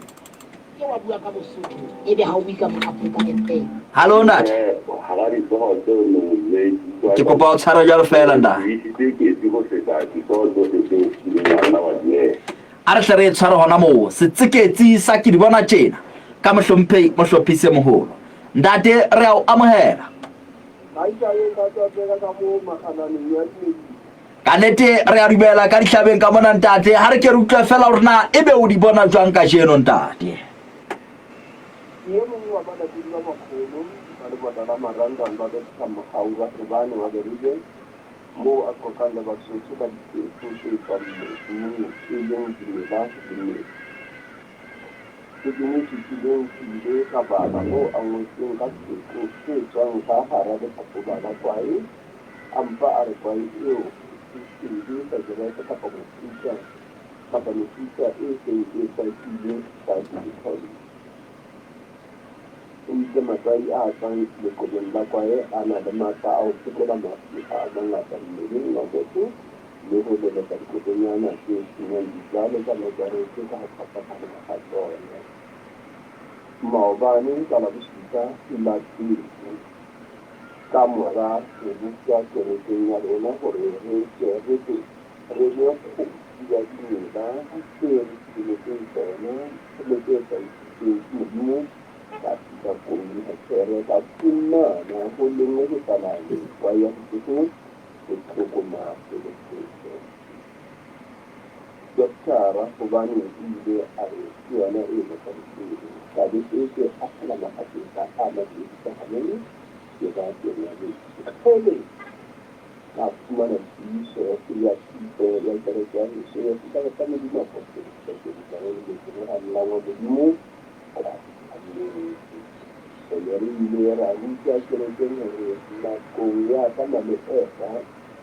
Ke wa bua ka Bosotho ebe ha o bue ka Moafrika FM. Hallo ntate. Hara dihlooho tseo neng le Ke kopa o tshware jwalo feela ntate. Ke ketsi ho feta dihlooho tsohle tseo o kileng wa nna wa di ela. A re hle re e tshware hona moo, setseketsi sa ke di bona tjena, ka Mohlomphehi Mohlophisi e Moholo. Ntate, re a o amohela. Ka nete re a dumela ka dihlabeng ka mona, ntate. Ha re ke re utlwe feela hore na ebe o di bona jwang kajeno, ntate. Ke e mong wa balatedi ba makgolo ba lebota la marangrang ba Doctor Mogau Rahlobane wa Berube moo a qoqang le Basotho ka dipheko tse tswang mobung e leng dimela le metsi. Bekeng e fetileng ke ile ka bala moo a ngotseng ka pheko tse tswang ka hara lehakoba la kwae, a mpa a re kwae eo e sebe sakerete kapa mofuta kapa mefuta e seng e tswakilwe ka dikhemikhale. O itse matswai a tswang leqobeng la kwae a na le matla a ho phekola mafu a mangata mmeleng wa motho le ho leleka dikokonyana tse senyang dijalo ka majarete ka ho fapafapana ha tsona. Maobane ka Labosupa la pele ka mora ho boptjwa kerekeng ya rona hore re tle re be re be kgosi ya dimela tse re itemetseng tsona le tse hlahisitsweng ke Modimo, ka fihla koung Hethere, ka fumana ho lengwe lekalane, kwae ya Sesotho, le tlokoma selesetso. Doctor Rafobane o ile a re ke yona e nepahetseng. Ka be ke ke akgela makgapetla a mabedi ka hanong, ke ba ke nwa metsi. Kgele! Ka fumana tiiso ya thuto ya kereke ya heso ya Setjhaba sa Modimo Apostle Church Jerusalem le General Molaong wa Modimo ka Amen. ne re ile ra rutwa kerekeng hore nakong ya Adama le Eva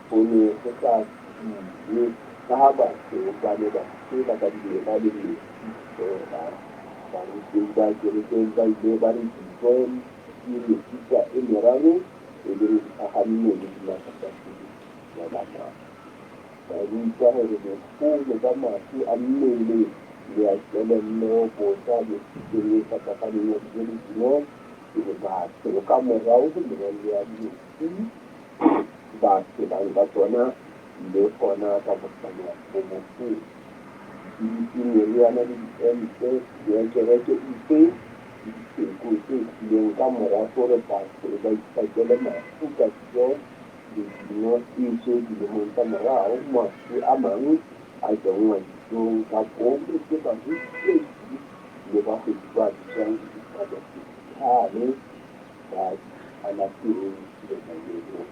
ho ne ho sa tsujwe ka ha batho ba ne ba phela ka dimela le metsi feela. Barutehi ba kerekeng ba ile ba re dijo ke mefuta e meraro e leng dihahammele, dimatlafatsi le dimelana. Ba rutwa hore boholo ba mafu a mmele le a kelello bo tswa mefuteng e fapafaneng ya dijo le dino pele batho ka morao ho merwallo ya metsi ba phelang ka tsona le hona ka bohlanya bo boholo. Dipidisi, meriana le diempe ya kereke itse ke dipheko tse tlileng ka mora hore batho ba ipakele mafu ka dijo le dino etswe dilemong tsa morao mafu a mang a kenngwa dijong ka boomo ke barutehi le bahwebi ba bitswang diphamaseutikale ba alafeng lena leo.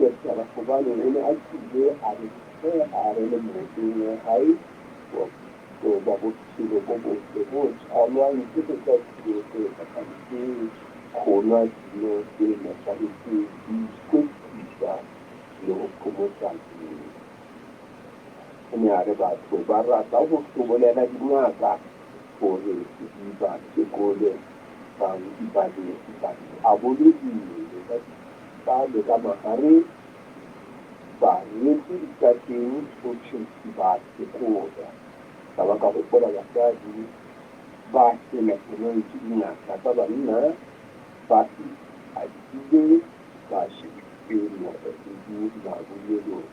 Doctor Hobane o ne a kile a re tsheha re le mmotong wa hae wa qoba bophelo bo botle bo tswalwang ke ho ja dijo tse nepahetseng, ho nwa dino tse nepahetseng, ho ikwetlisa le ho phomotsa mmele. O ne a re batho ba rata ho hlobolela dingaka hore di ba phekole, baruti ba ne ba di abole mmele ka Ba le ka mahareng, ba rwetse dikateng ho thwe ba phekola. Ka ba ka hopola basadi ba hlelahlelwang ke dingaka tsa banna ba ipatile ba shebile mogodu marulelong.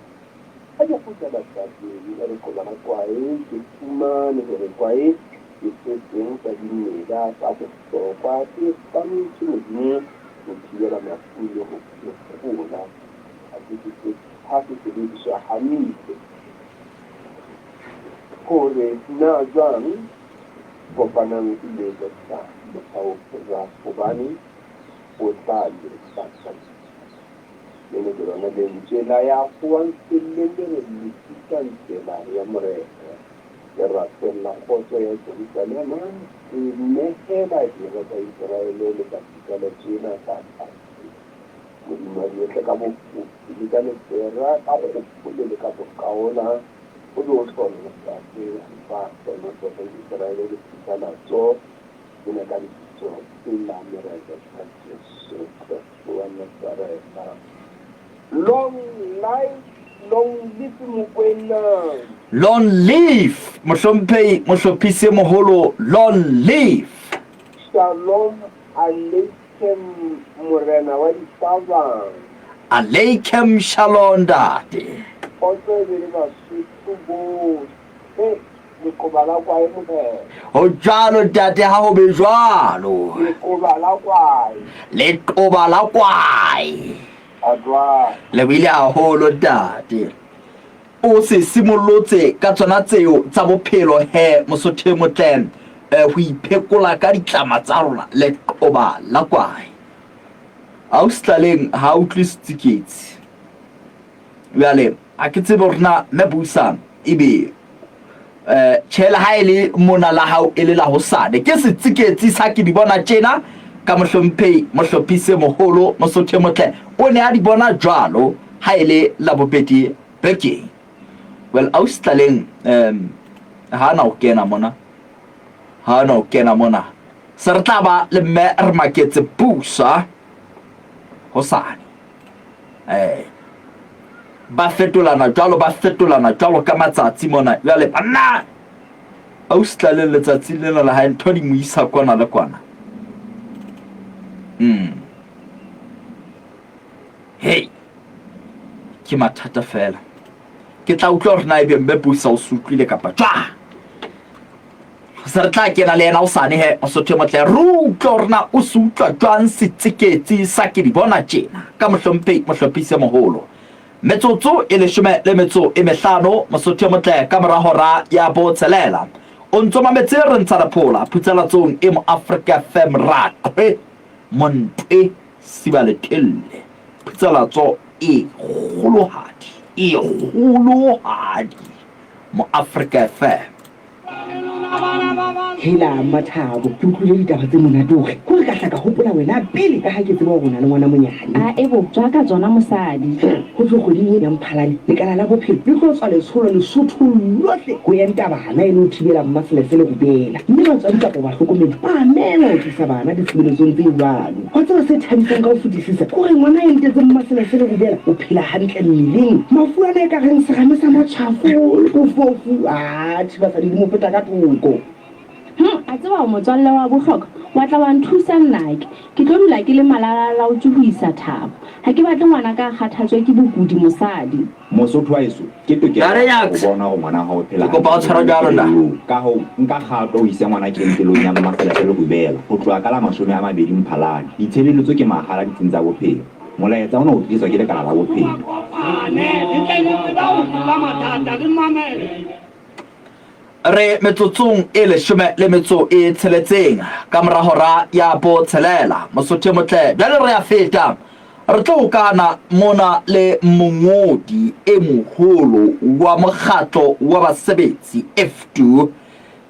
Ha ke kgutlela tabeng ya leqoba la kwae, ke fumane hore kwae ke se seng sa dimela tsa bohlokwa tse fanweng ke Modimo ho thibela mafu le ho phekola ha se sebediswa hantle. Hore na jwang, kopanang le Doctor Motau Rakhobane o tla le fa tlhahiso. Lena ke lona lentswe la ya howang selleng le re lokisang tsela ya Morena. Ke rapella kgotso ya Jerusalema, ke nehela dira tsa Iseraele letsatsi ka la tjena ka thabo. Modimo a di otle ka bofofu le ka lepera, ka kgopolo le ka bokaola, o be o hlohonolofatse ba hlohonolofatsa Iseraele le phuthalatso tsena ka lebitso la Morena Jesu Kreste wa Nazaretha. Long life, long live Mokoena. Long live Mohlomphehi Mohlophisi e Moholo, long live. Shalom Aleikem Morena wa ditaba. Aleikem Shalom Ntate. Kgotso e be le Basotho bohle. Leqoba la kwae morena. Ho jwalo ntate ha ho be jwalo. Leqoba la kwae. Leqoba la kwae. A jwang. Le buile haholo ntate. O se simolotse ka tsona tseo tsa bophelo he Mosotho e motle eh, ho iphekola ka ditlama tsa rona leqoba la kwae. Ausi Tlaleng ha a utlwe setsiketsi. Bjale a ke tsebe gore na mme busa ebe eh tjhe le ha e le mona la hao e le la hosane ke setsiketsi sa ke di bona tjena ka mohlomphehi mohlophise moholo Mosotho e motle o ne a di bona jwalo ha e le la bobedi bekeng. Well ausi Tlaleng um ha na o kena mona ha na o kena mona se re tla ba le mme re maketse busa hosane. Eh, ba fetolana jwalo, ba fetolana jwalo ka matsatsi mona. Jwale banna, ausi Tlaleng letsatsing lena la hae ntho di mo isa kwana le kwana. Hey, ke mathata fela. Ke tla utlwa hore na ebe mme Pusa o se utlwile kapa jwang. Se re tla kena le yena hosane he, Mosotho e motle, re utlwe hore na o se utlwa jwang setseketsi sa ke di bona tjena ka mohlomphehi mohlophisi e moholo. Metsotso e leshome le metso e mehlano, Mosotho e motle, ka mora hora ya botshelela. O ntso mametse re ntsha lephola phutsalatsong e Moafrika FM Raqhwe Montwe Sibaletelle. Phutsalatso e kgolohadi, e kgolohadi Moafrika FM. Hela Mmathabo, ke utlwile ditaba tse monate hore. Hore ka hla ka hopola wena pele ka ha ke tseba hore o na le ngwana monyane. Ae bo, tswa ka tsona mosadi. Ho thwe kgweding ena ya Mphalane, Lekala la Bophelo le tlo tswa letsholo Lesothong lohle ho enta bana e le ho thibela mmaselese le rubella. Mme batswadi kapa bahlokomedi ba a mengwa ho tlisa bana ditshebeletsong tse jwalo. Wa tseba se thabisang ka ho fetisisa ke hore ngwana a entetseng mmaselese le rubella o phela hantle mmeleng. Mafu ana e ka reng serame sa matshwafo le bofofu, atjhe basadi di mo feta ka thoko. Hum, a tseba o motswalle wa bohlokwa, wa tla wa nthusa nnake. Ke tlo dula ke le malalalaotšwe ho isa Thabo. Ha ke batle ngwanaka a kgathatswe ke bokudi mosadi. Mosotho wa heso, ke tokelo Nare ya hao Yaks, ho bona hore ngwana wa hao o phela ke kopa o hantle tshware mmeleng bjalo le nna. kelellong. Ka hoo, nka kgato o ise ngwana kentelong ya Mmaselese le Rubella ho tloha ka la 20 Mphalane. Ditshebeletso ke mahala ditsing tsa bophelo. Molaetsa ona o tliswa ke Lekala la Bophelo. Re metsotsong e 16 ka mora hora ya botshelela. Mosotho e motle, bjale re a feta. Re tlo hokana mona le mongodi e moholo wa mokgatlo wa basebetsi, EFTU,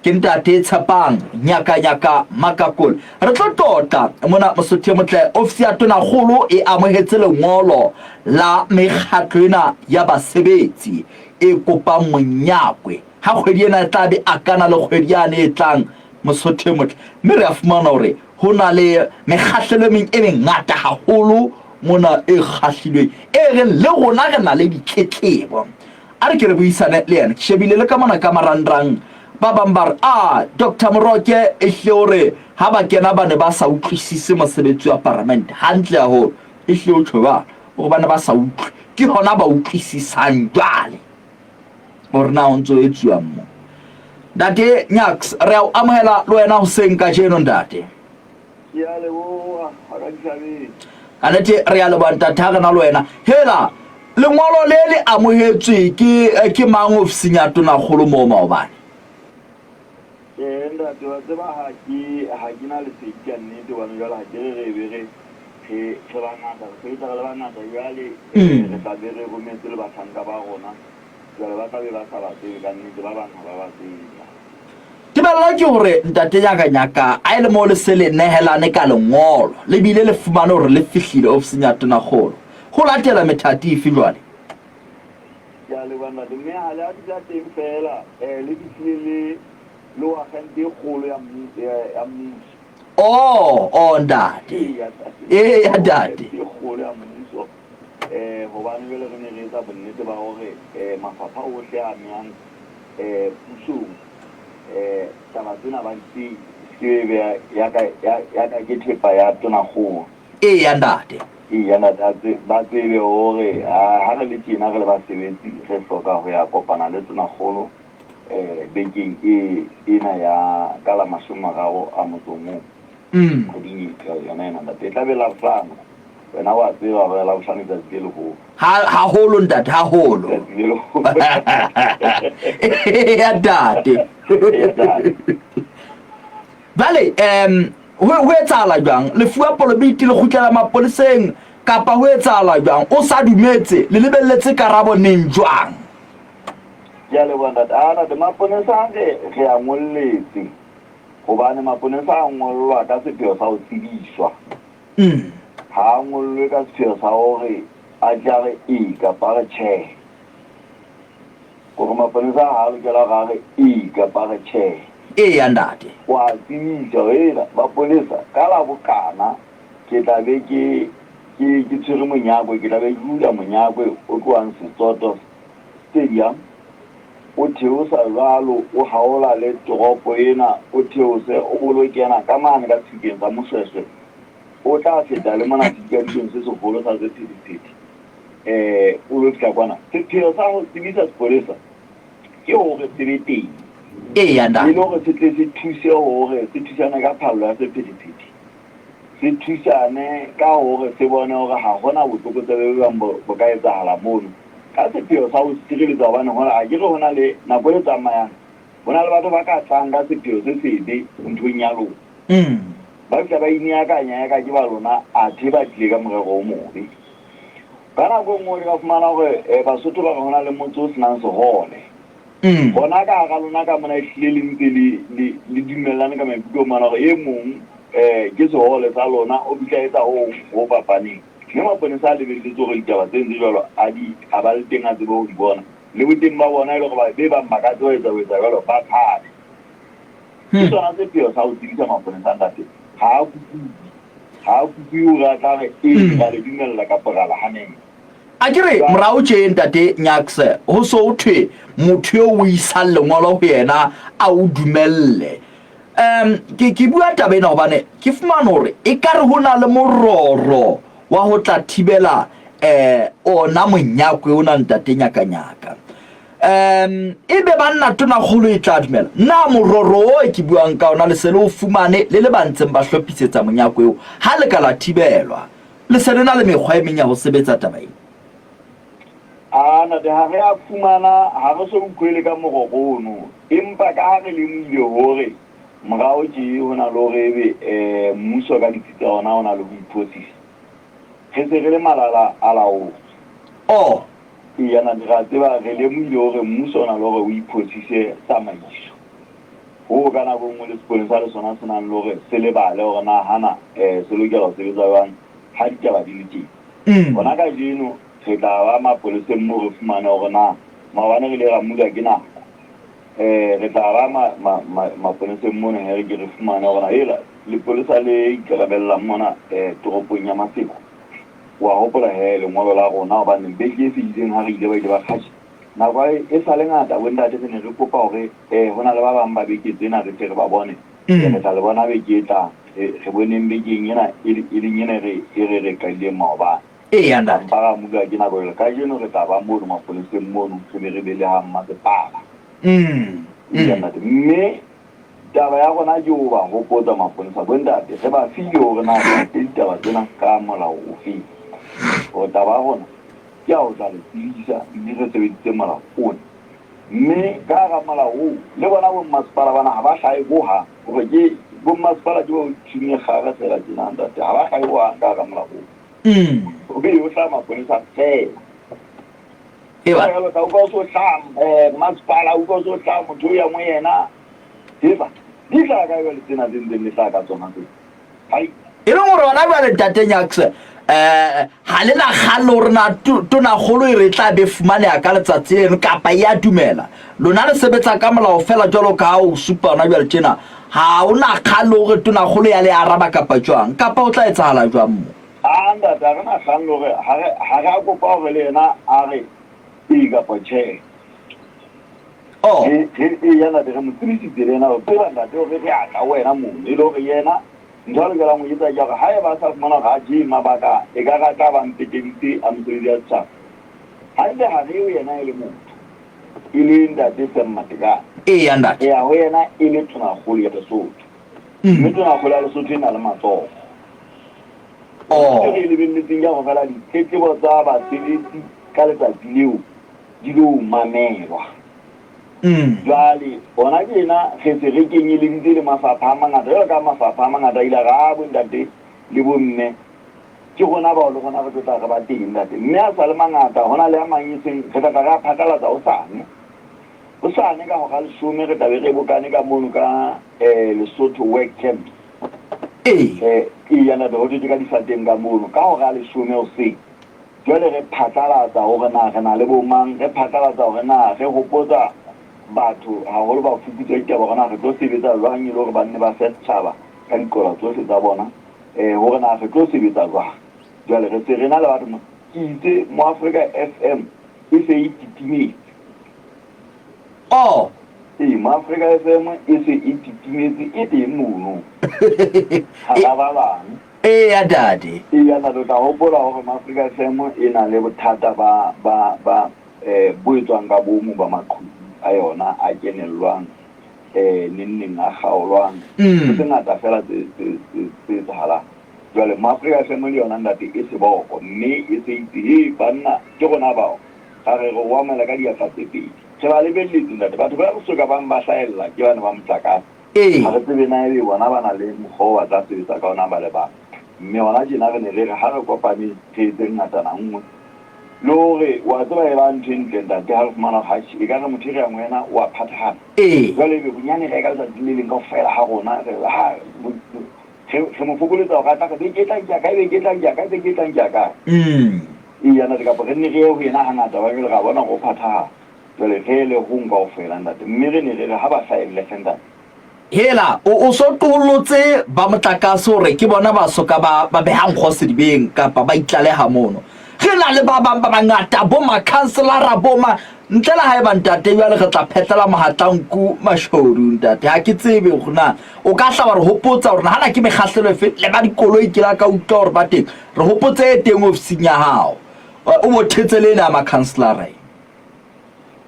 ke Ntate Tshepang Nyakanyaka Makakole. Re tlo tlotla mona Mosotho e motle, ofisi ya Tonakgolo e amohetse lengolo la mekgatlo ena ya basebetsi e kopang monyakwe ha kgwedi ena e tla be akana le kgwedi yane e tlang, Mosotho e motle. Mme re a fumana hore ho na le mekgahlelo e meng e mengata haholo mona e kgahlilweng, e reng le rona re na le ditletlebo. A re ke re buisane le yena. Ke shebile le ka mona ka marangrang, ba bang ba re, Ah, Doctor Moroke ehlile o re ha ba kena ba ne ba sa utlwisise mosebetsi wa paramente hantle haholo. Ehlile o tjho jwalo, hore ba ne ba sa utlwe. Ke hona ba utlwisisang jwale hore na ho ntso etsuwang mo. Ntate Nyaks, re a o amohela le wena hoseng kajeno ntate. Ke a leboha, Rakadihlabeng. Ka nete re a leboha ntate ha re na le wena. Hela, lengolo le le amohetswe ke ke mang ofising ya tonakgolo moo maobane? Tjhe ntate, wa tseba ha ke ha ke na lesedi ka nnete hobane jwale ha ke re re be re re re bangata, re sebetsa re le bangata jwale re tla be re rometse le bahlanka ba rona jwale ba tla be ba sa ba tsebe ka nnete, ba bang ha ba ba tsebe ntate. Tebello ke hore ntate Nyaka Nyaka a e le moo le se le nehelane ka lengolo le bile le fumane hore le fihlile ofising ya tonakgolo. Ho latela methati efe jwale? Ke a leboha ntate. Mme ha le a dula teng feela, le fihlile le le agente e kgolo ya ya mmuso. Oh, oh ntate. Eya ntate. Eya ntate. E kgolo ya mmuso. Hobane jwale re ne re etsa bonnete ba hore mafapha ohle a amehang pusong taba tsena ba di tsebe. Se ke be ya ka ya ka ke thepa ya tonakgolo. Eya ntate. Eya ntate a tse ba tsebe hore ha re le tjena re le basebetsi re hloka ho ya kopana le tonakgolo bekeng e ena ya ka la 31 kgweding e yona ena ntate. E tla be Labohlano. Wena wa tseba hore Labohlano ke tsatsi le leholo. Ha haholo ntate, haholo. Tsatsi le leholo. Eya ntate. Eya ntate. Jwale ho ho etsahala jwang? Le fuwa polobiti le kgutlela mapoleseng kapa ho etsahala jwang? O sa dumetse, le lebelletse karabo neng jwang? Ke a leboha ntate. Ah ntate, maponesa re re a ngolletse hobane maponesa a ngollwa ka sepheo sa ho tsebiswa. Ha a ngollwe ka sepheo sa hore a tle a re ee kapa a re tjhe. Kore maponesa ha a lokela hore a re ee kapa a re tjhe. Eya ntate. O a tsebisa hore ena maponesa ka la bokana ke tla be ke ke ke tshwere monyakwe, ke tla be ke hula monyakwe o tlohang Setsoto Stadium o theosa jwalo o haola le toropo ena o theose o bolo kena ka mane ka tshikeng sa Moshweshwe o tla feta le mona sedikadikeng se seholo sa sephethephethe o lo fihla kwana. Sepheo sa ho tsebisa sepolesa ke hore se be teng. Eya ntate. E le hore se tle se thuse hore se thusane ka phallo ya sephethephethe. Se thusane ka hore se bone hore ha hona botlokotsebe bo bang bo ka etsahala mono. Ka sepheo sa ho sireletsa hobane hona akere hona le nako e tsamayang ho na le batho ba ka tlang ka sepheo se sebe nthong ya lona. Ba fihla ba ineakanya eka ke ba lona athe ba tlile ka morero o mobe. Ka nako e nngwe o ka fumana hore Basotho ba re hona le motse o senang sehole. Hona ka hara lona ka mona ehlile le ntse le dumellane ka maikutlo o fumana hore e mong. um ke sehole sa lona, o fihla a etsa ho hong ho fapaneng. Mme maponesa a lebelletse hore ditaba tse ntse jwalo a di, a ba le teng a tsebe ho di bona. Le boteng ba bona e le hore ba, be bang ba ka tseba ho etsa ho etsa jwalo, ba tshabe. Ke sona sepheo sa ho tsebisa maponesa ntate. Ha a kopuwe. Ha a kopuwe hore a tla re, Ee, ra le dumella kapa ra le hanela. A ke re morao tje ntate Nyaks ho so ho thwe motho eo o isang lengolo ho yena a o dumelle. Um ke ke bua taba ena hobane ke fumane hore ekare ho na le mororo wa ho tla thibela eh ona monyakwe ona ntate Nyakanyaka. Um ebe banna tonakgolo e tla dumela na mororo o e ke buang ka ona le se le o fumane le le ba ntseng ba hlophisetsa monyakwe eo ha le ka la thibelwa? Le se le na le mekgwa e meng ya ho sebetsa taba ena? A, ntate, ha re a fumana, ha re so utlwele ka mororo ono. Empa ka ha re lemohile hore morao tje ho na le hore ebe um mmuso ka ditsi tsa ona o na le ho iphosisa, re se re le malala a laotswe. Oh. Eya, ntate, re a tseba, re lemohile hore mmuso o na le hore o iphosise tsamaiso. Hoo ka nako e nngwe le seponesa le sona se nang le hore se lebale hore na hana se lokela ho sebetsa jwang ha ditaba di le teng. Hona kajeno re tla ba mapoleseng moo re fumane hore na maobane re ile ra mula ke nako. Re tla ba maponeseng mono he re ke re fumane hore na hela lepolesa le ikarabellang mona toropong ya Maseru. Wa hopola he lengolo la rona hobane beke e fetileng ha re ile ba ile ba kgatjha. Nako e sa le ngata bontate re ne re kopa hore ho na le ba bang ba beke tsena re tle re ba bone. Re tla le bona beke e tlang. Re boneng bekeng ena e leng ena e re re qadileng maobane. Eya ntate. Mpa ra mulwa ke nako jwale. Kajeno re tla ba mono mapoleseng mono re be re be le ha mmasepala. Eya ntate. Mme taba ya rona ke ho ba hopotsa maponesa, bontate re ba file hore na re etse ditaba tsena ka molao ofeng. Hore taba ya rona ke ya ho tla le tsebisa mme re sebeditse molao ona. Mme ka hara molao oo, le bona bommasepala bana ha ba hlahe hohang. Hore ke bommasepala ke bo thunye kgare feela tjena ntate, ha ba hlahe hohang ka hara molao oo. O be o hlaha maponesa feela. Eba. Jwalo ka utlwa o so hlaha mmasepala, utlwa o so hlaha motho o yang ho yena. Eba, di hlaha kae jwale tsena tse ntseng le hlaha ka tsona tsena? Hai. E leng hore hona jwale ntate Nyaks eh ha le na kgang le hore na tonakgolo e re tla be fumaneha ka letsatsi leno kapa e a dumela. Lona le sebetsa ka molao fela jwalo ka ha o supa hona jwale tjena. Ha o na kgang le hore tonakgolo ya le araba kapa jwang kapa o tla etsahala jwang mo? A ntate, ha re na kgang le hore ha re ha re a kopa hore le yena a re ee kapa tjhe. Oh. Re re eya ntate, re mo tsebisitse le yena hore tseba ntate hore re a tla ho wena mono e le hore yena ntho a lokelang ho etsa ke hore haeba a sa fumana hore a je mabaka e ka re a tla ba mpeteditse a mosebetsi ya setjhaba. Hantle ha re ho yena e le motho e le ntate Sam Matekane. Eya ntate. Re ya ho yena e le tonakgolo ya Lesotho. Mme tonakgolo ya Lesotho e na le matsoho. Oh. Ntho e re e lebelletseng ke hore fela ditletlebo tsa basebetsi ka letsatsi leo di lo mamelwa. Jwale hona tjena re se re kenyeleditse le mafapha a mangata, jwalo ka mafapha a mangata a ile a re, a bontate le bomme ke rona bao le rona re tlo tla re ba teng ntate. Mme a sa le mangata, hona le a mang e seng re tla tla re a phatlalatsa hosane. Hosane ka hora leshome re tla be re bokane ka mono ka Lesotho Work Camps. Ee. Eya ntate, ho thwe ke ka difateng ka mono ka hora leshome hoseng. Jwale re phatlalatsa hore na re na le bo mang, re phatlalatsa hore na re hopotsa batho, haholo bafuputsi ba ditaba hore na re tlo sebetsa jwang e le hore ba nne ba fe setjhaba ka diqola tsohle tsa bona, hore na re tlo sebetsa jwang. Jwale re se re na le batho mona. Ke itse Moafrika FM e se e titimetse. Oh. Ee, Moafrika FM e se e titimetse, e teng mono. Hara ba bang. Eya ntate. Eya ntate, o tla hopola hore Maafrika FM e na le bothata ba ba ba eh bo etswang ka bomo ba maqhubu a yona a kenellwang eh neng neng a kgaolwang. Ho tse ngata fela tse tse tse tse etsahalang. Jwale Maafrika FM le yona ntate e seboko mme e se itse he banna ke rona bao ra re re o amohela ka diatla tse pedi. Re ba lebelletse ntate, batho ba re soka bang ba hlahella ke bana ba motlakase. Ee. Ha re tsebe na ebe bona ba na le mokgwa oo ba tla sebetsa ka ona ba le bang. Mme hona tjena re ne re re ha re kopane re etseng ngatana nngwe. Le hore wa tseba e ba ntho e ntle ntate ha re fumana hore atjhe ekare motho e re yang ho yena o a phathahana. Ee. Jwale ebe bonyane re ya ka letsatsi le leng kaofela ha rona re ha Re, re mo fokoletsa hore a tla re, Beke e tlang ke ya kae? Beke e tlang ke ya kae? Beke e tlang ke ya kae? Eya, ntate, kapa re nne re ye ho yena hangata, hobane jwale re a bona hore o phathahane. Jwale re ele hong kaofela, ntate. Mme re ne re re ha ba hlahelle hle, ntate. Hela, o, o so qollotse ba motlakase hore ke bona ba so ka ba, ba beha nkgo sedibeng kapa ba itlaleha mono. Re na le ba bang ba bangata, bo makhanselara, bo ma, ntle le haeba ntate jwale re tla phetlela mohatlanku mashodu, ntate. Ha ke tsebe hore na o ka hla wa re hopotsa hore na hana ke mekgahlelo efe le ba dikoloi ke la ka utlwa hore ba teng. Re hopotse e teng ofising ya hao. O bo thetse le ena ya makhanselara e.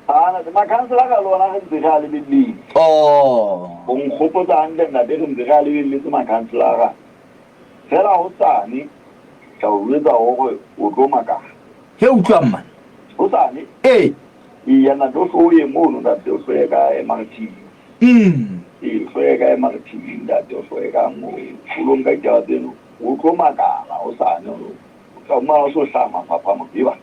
Ah, ntate, makhanselara le ona re ntse re a lebelletse. Oh. O nkgopotsa hantle ntate, re ntse re a lebelletse makhanselara. Feela hosane tla o jwetsa hore o tlo makala. He utlwang man. Hosane? Ee. Eya ntate, o hlo o ye mono ntate, o hlo ye ka MRTV. Ee, o hlo ye ka MRTV ntate, o hlo ye ka moo. O lo nka ditaba tseno, o tlo makala hosane. O tla fumana o so hlaha mafapha a motho. Eba.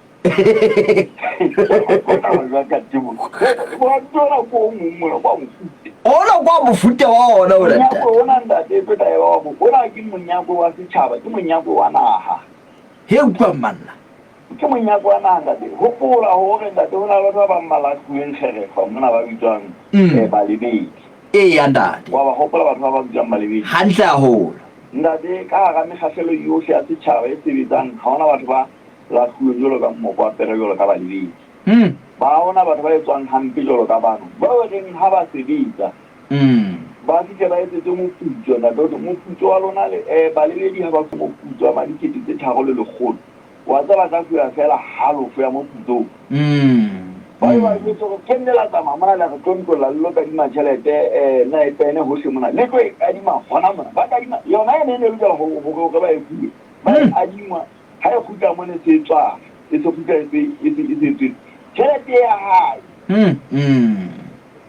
Ona kwa mofuta wa ona ona ntate. Ona ntate e tla eba wa ona ke monyako wa setjhaba, ke monyako wa naha. He utlwa manna. Ke monyako wa naha ntate. Hopola hore ntate ho na le batho ba bang ba lahluweng kgerefa mona ba bitswang balebedi. Eya ntate. Wa ba hopola batho ba ba bitswang balebedi? Hantle haholo. Ntate ka hara mekgahlelo yohle ya setjhaba e sebetsang ha hona batho ba lahluweng jwalo ka mmoko wa pere jwalo ka balebedi. Ba ona batho ba etswang hampe jwalo ka bano, bao e reng ha ba sebetsa, ba fihle ba etsetswe moputso. Ntate o thwe, Moputso wa lona le, eh, balebedi ha ba fuwe moputso wa ma 3100. Wa tseba ba tla fuwa feela halofo ya moputso oo. Ba be ba jwetse hore ke nne la tsamaya mona la re tlontlolla le lo kadima tjhelete, eh, na e pene hohle mona. Le tlo e kadima hona mona. Ba kadima, yona ene e ne e lokela hore, hore, hore ba e fuwe. Ba e adingwa. Ha e kgutla mona e se e tswala, e se kgutla e se e se e se tswetse. Tjhelete ya hae.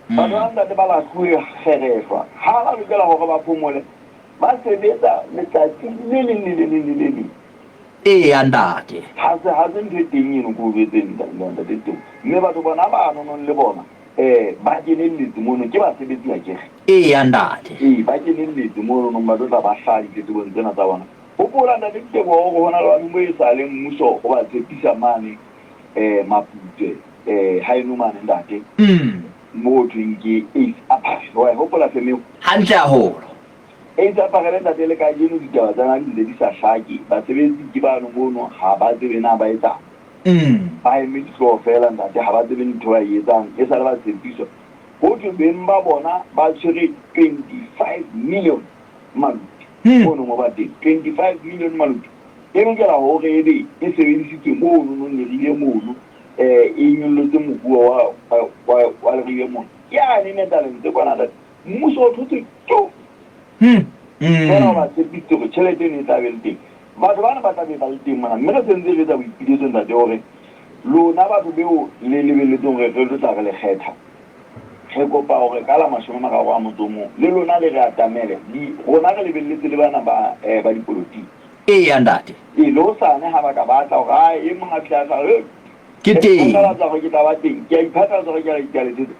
Batho ba ntate ba lahluwe kgerehlwa. Ha ba lokela hore ba phomole, ba sebetsa letsatsi le leng le le leng le le leng. Eya ntate. Ha se ha se ntho e teng eno ke o jwetse ntate Teu. Mme batho bona ba nonong le bona eh ba kenelletse mono ke basebetsi akere. Eya ntate. Ee ba kenelletse mono nong ba tlo tla ba hlaha ditletlebong tsena tsa bona. Hopola Ntate Diteboho hore ho na le batho mo e sa leng mmuso o ba tshepisa mane Maputswe haeno mane ntate mo ho thweng ke Ace Apparel. Wa e hopola feme eo? Hantle haholo. Ace Apparel ntate le kajeno ditaba tsa yona di ntse di sa hlake. Basebetsi ke bano mono ha ba tsebe na ba etsang. Ba eme dihlooho feela ntate ha ba tsebe ntho ba e etsang e sa le ba tshepiswa. Ho thwe beng ba bona ba tshwere 25 million Maluti, mono mo ba teng, 25 million Maluti e lokela hore ebe e sebedisitswe mono nong Leribe mono, e nyollotse moruo wa, wa, wa Leribe mono. Yane Netherlands kwana ntate, mmuso o thotse tu! Feela o ba tshepisitse hore tjhelete eno e tla be le teng. Batho bana ba tla be ba le teng mona, mme re sentse re etsa boipiletso ntate hore lona batho beo le lebelletseng hore re tlo tla re le kgetha, Re kopa hore ka la 35 le lona le re atamele. Di, rona re lebelletse le bana ba, eh, ba dipolotiki. Eya, ntate. Ee, le hosane ha ba ka ba tla hore, Ae, e mong a fihle a tla re, Ke teng. Ke phatlalatsa hore ke tla ba teng. Ke a iphatlalatsa hore ke a, ke a le thetsa.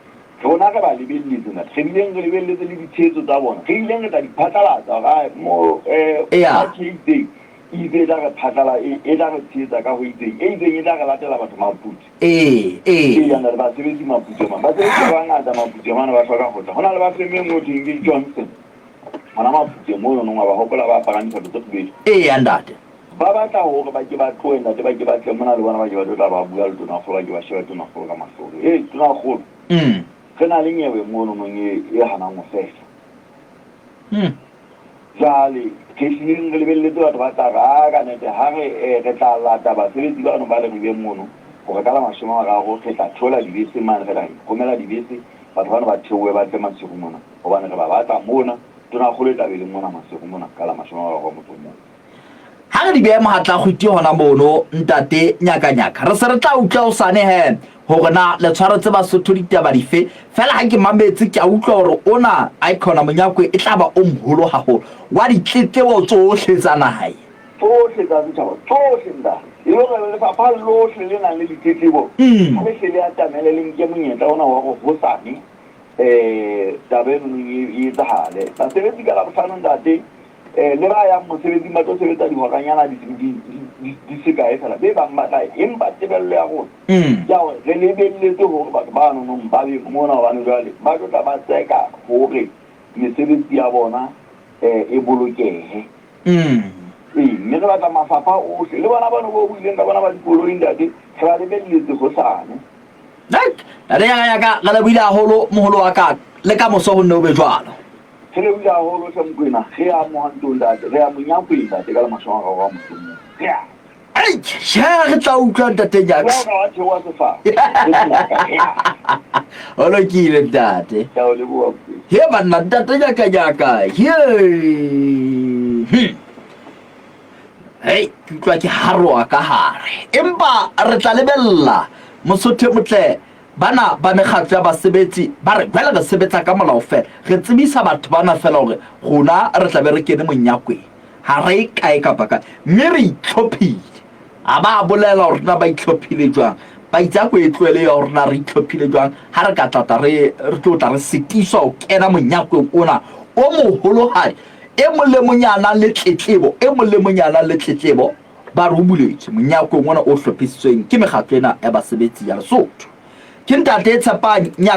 Rona re ba lebelletse, ntate. Re bileng re lebelletse le ditshehetso tsa bona. Re ileng re tla di phatlalatsa hore, ae, mo, eh, Eya. party e itseng e itse e tla re phatlala, e, e tla re tshehetsa ka ho itseng. E itseng e tla re latela batho Maputswe. Ee, ee. Ee, na le basebetsi Maputswe mane. Basebetsi ba bangata Maputswe mane ba hloka ho tla. Ho na le ba feme e nngwe ho thweng ke Johnson. Hona Maputswe mono nong wa ba hopola ba aparang diphahlo tse kgubedu. Eya, ntate. Ba batla hore ba ke ba tlohe ntate, ba ke ba tle mona le bona, ba ke ba tlo tla ba bua le tonakgolo, ba ke ba shebe tonakgolo ka mahlo hore, Hei, tonakgolo, re na le nyewe mono nong e, e hanang ho fela. Jwale re hlileng re lebelletse batho ba tla re, A ka nete, ha re, eh, re tla lata basebetsi bano ba Leribeng mono, hore ka la 30 re tla theola dibese mane, re tla romela dibese, batho bano ba theohe ba tle Maseru mona, hobane re ba batla mona. Tonakgolo e tla be e le mona Maseru mona ka la 31. Ha re di behe mohatla-kgwiti hona mono, Ntate Nyakanyaka. Re se re tla utlwa hosane he hore na le tshwaretse Basotho ditaba dife. Feela ha ke mametse ke a utlwa hore ona Icona Monyakwe e tla ba o moholo haholo wa ditletlebo tsohle tsa naha e. Tsohle tsa setjhaba, tsohle ntate. E le hore lefapha lohle le nang le ditletlebo ha le hle le atamele le nke monyetla ona wa hore hosane um taba eno e etsahale. Basebetsi ka Labohlano ntate. Le ba yang mosebetsing ba tlo sebetsa dihoranyana di, di, di, di sekae fela, be bang ba tla ya. Empa tebello ya rona ke ya hore re lebelletse hore batho ba nonong ba be mona, hobane jwale ba tlo tla ba tseka hore mesebetsi ya bona e bolokehe. Ee, mme re batla mafapha ohle, le bona bano bo buileng ka bona ba dikoloi, ntate, re ba lebelletse hosane. Ntate yaka yaka, re lebohile haholo moholo wa ka, le ka moso ho nne ho be jwalo. Re lebohile haholo hle Mokwena, re ya mohwantong ntate, re ya monyakweng ntate ka la 30 a motso o mong. Re ya. Ei, tjhe, re tla utlwa ntate Nyaks. Jwale ka wa theoha sefaha. Re nyaka, re ya. Ho lokile ntate. Ke a o leboha Mokwena. He banna ntate nyaka nyaka. He. Hei, ke utlwa ke haroa ka hare. Empa re tla lebella Mosotho e motle Bana ba mekgatlo ya basebetsi ba re, Jwale re sebetsa ka molao feela. Re tsebisa batho bana feela hore rona re tla be re kene monyakweng. Ha re ye kae kapa kae. Mme re itlhophile. A ba bolela hore na ba itlhophile jwang. Ba itse a ko e tlohele ya hore na re itlhophile jwang ha re ka tla tla re re tlo tla re sitiswa ho kena monyakweng ona o moholohadi. E mong le mong ya nang le tletlebo, e mong le mong ya nang le tletlebo, Ba re o buletswe monyakong ona o hlophisitsweng ke mekgatlo ena ya basebetsi ya Lesotho. Ke Ntate Tshepang Nyaka.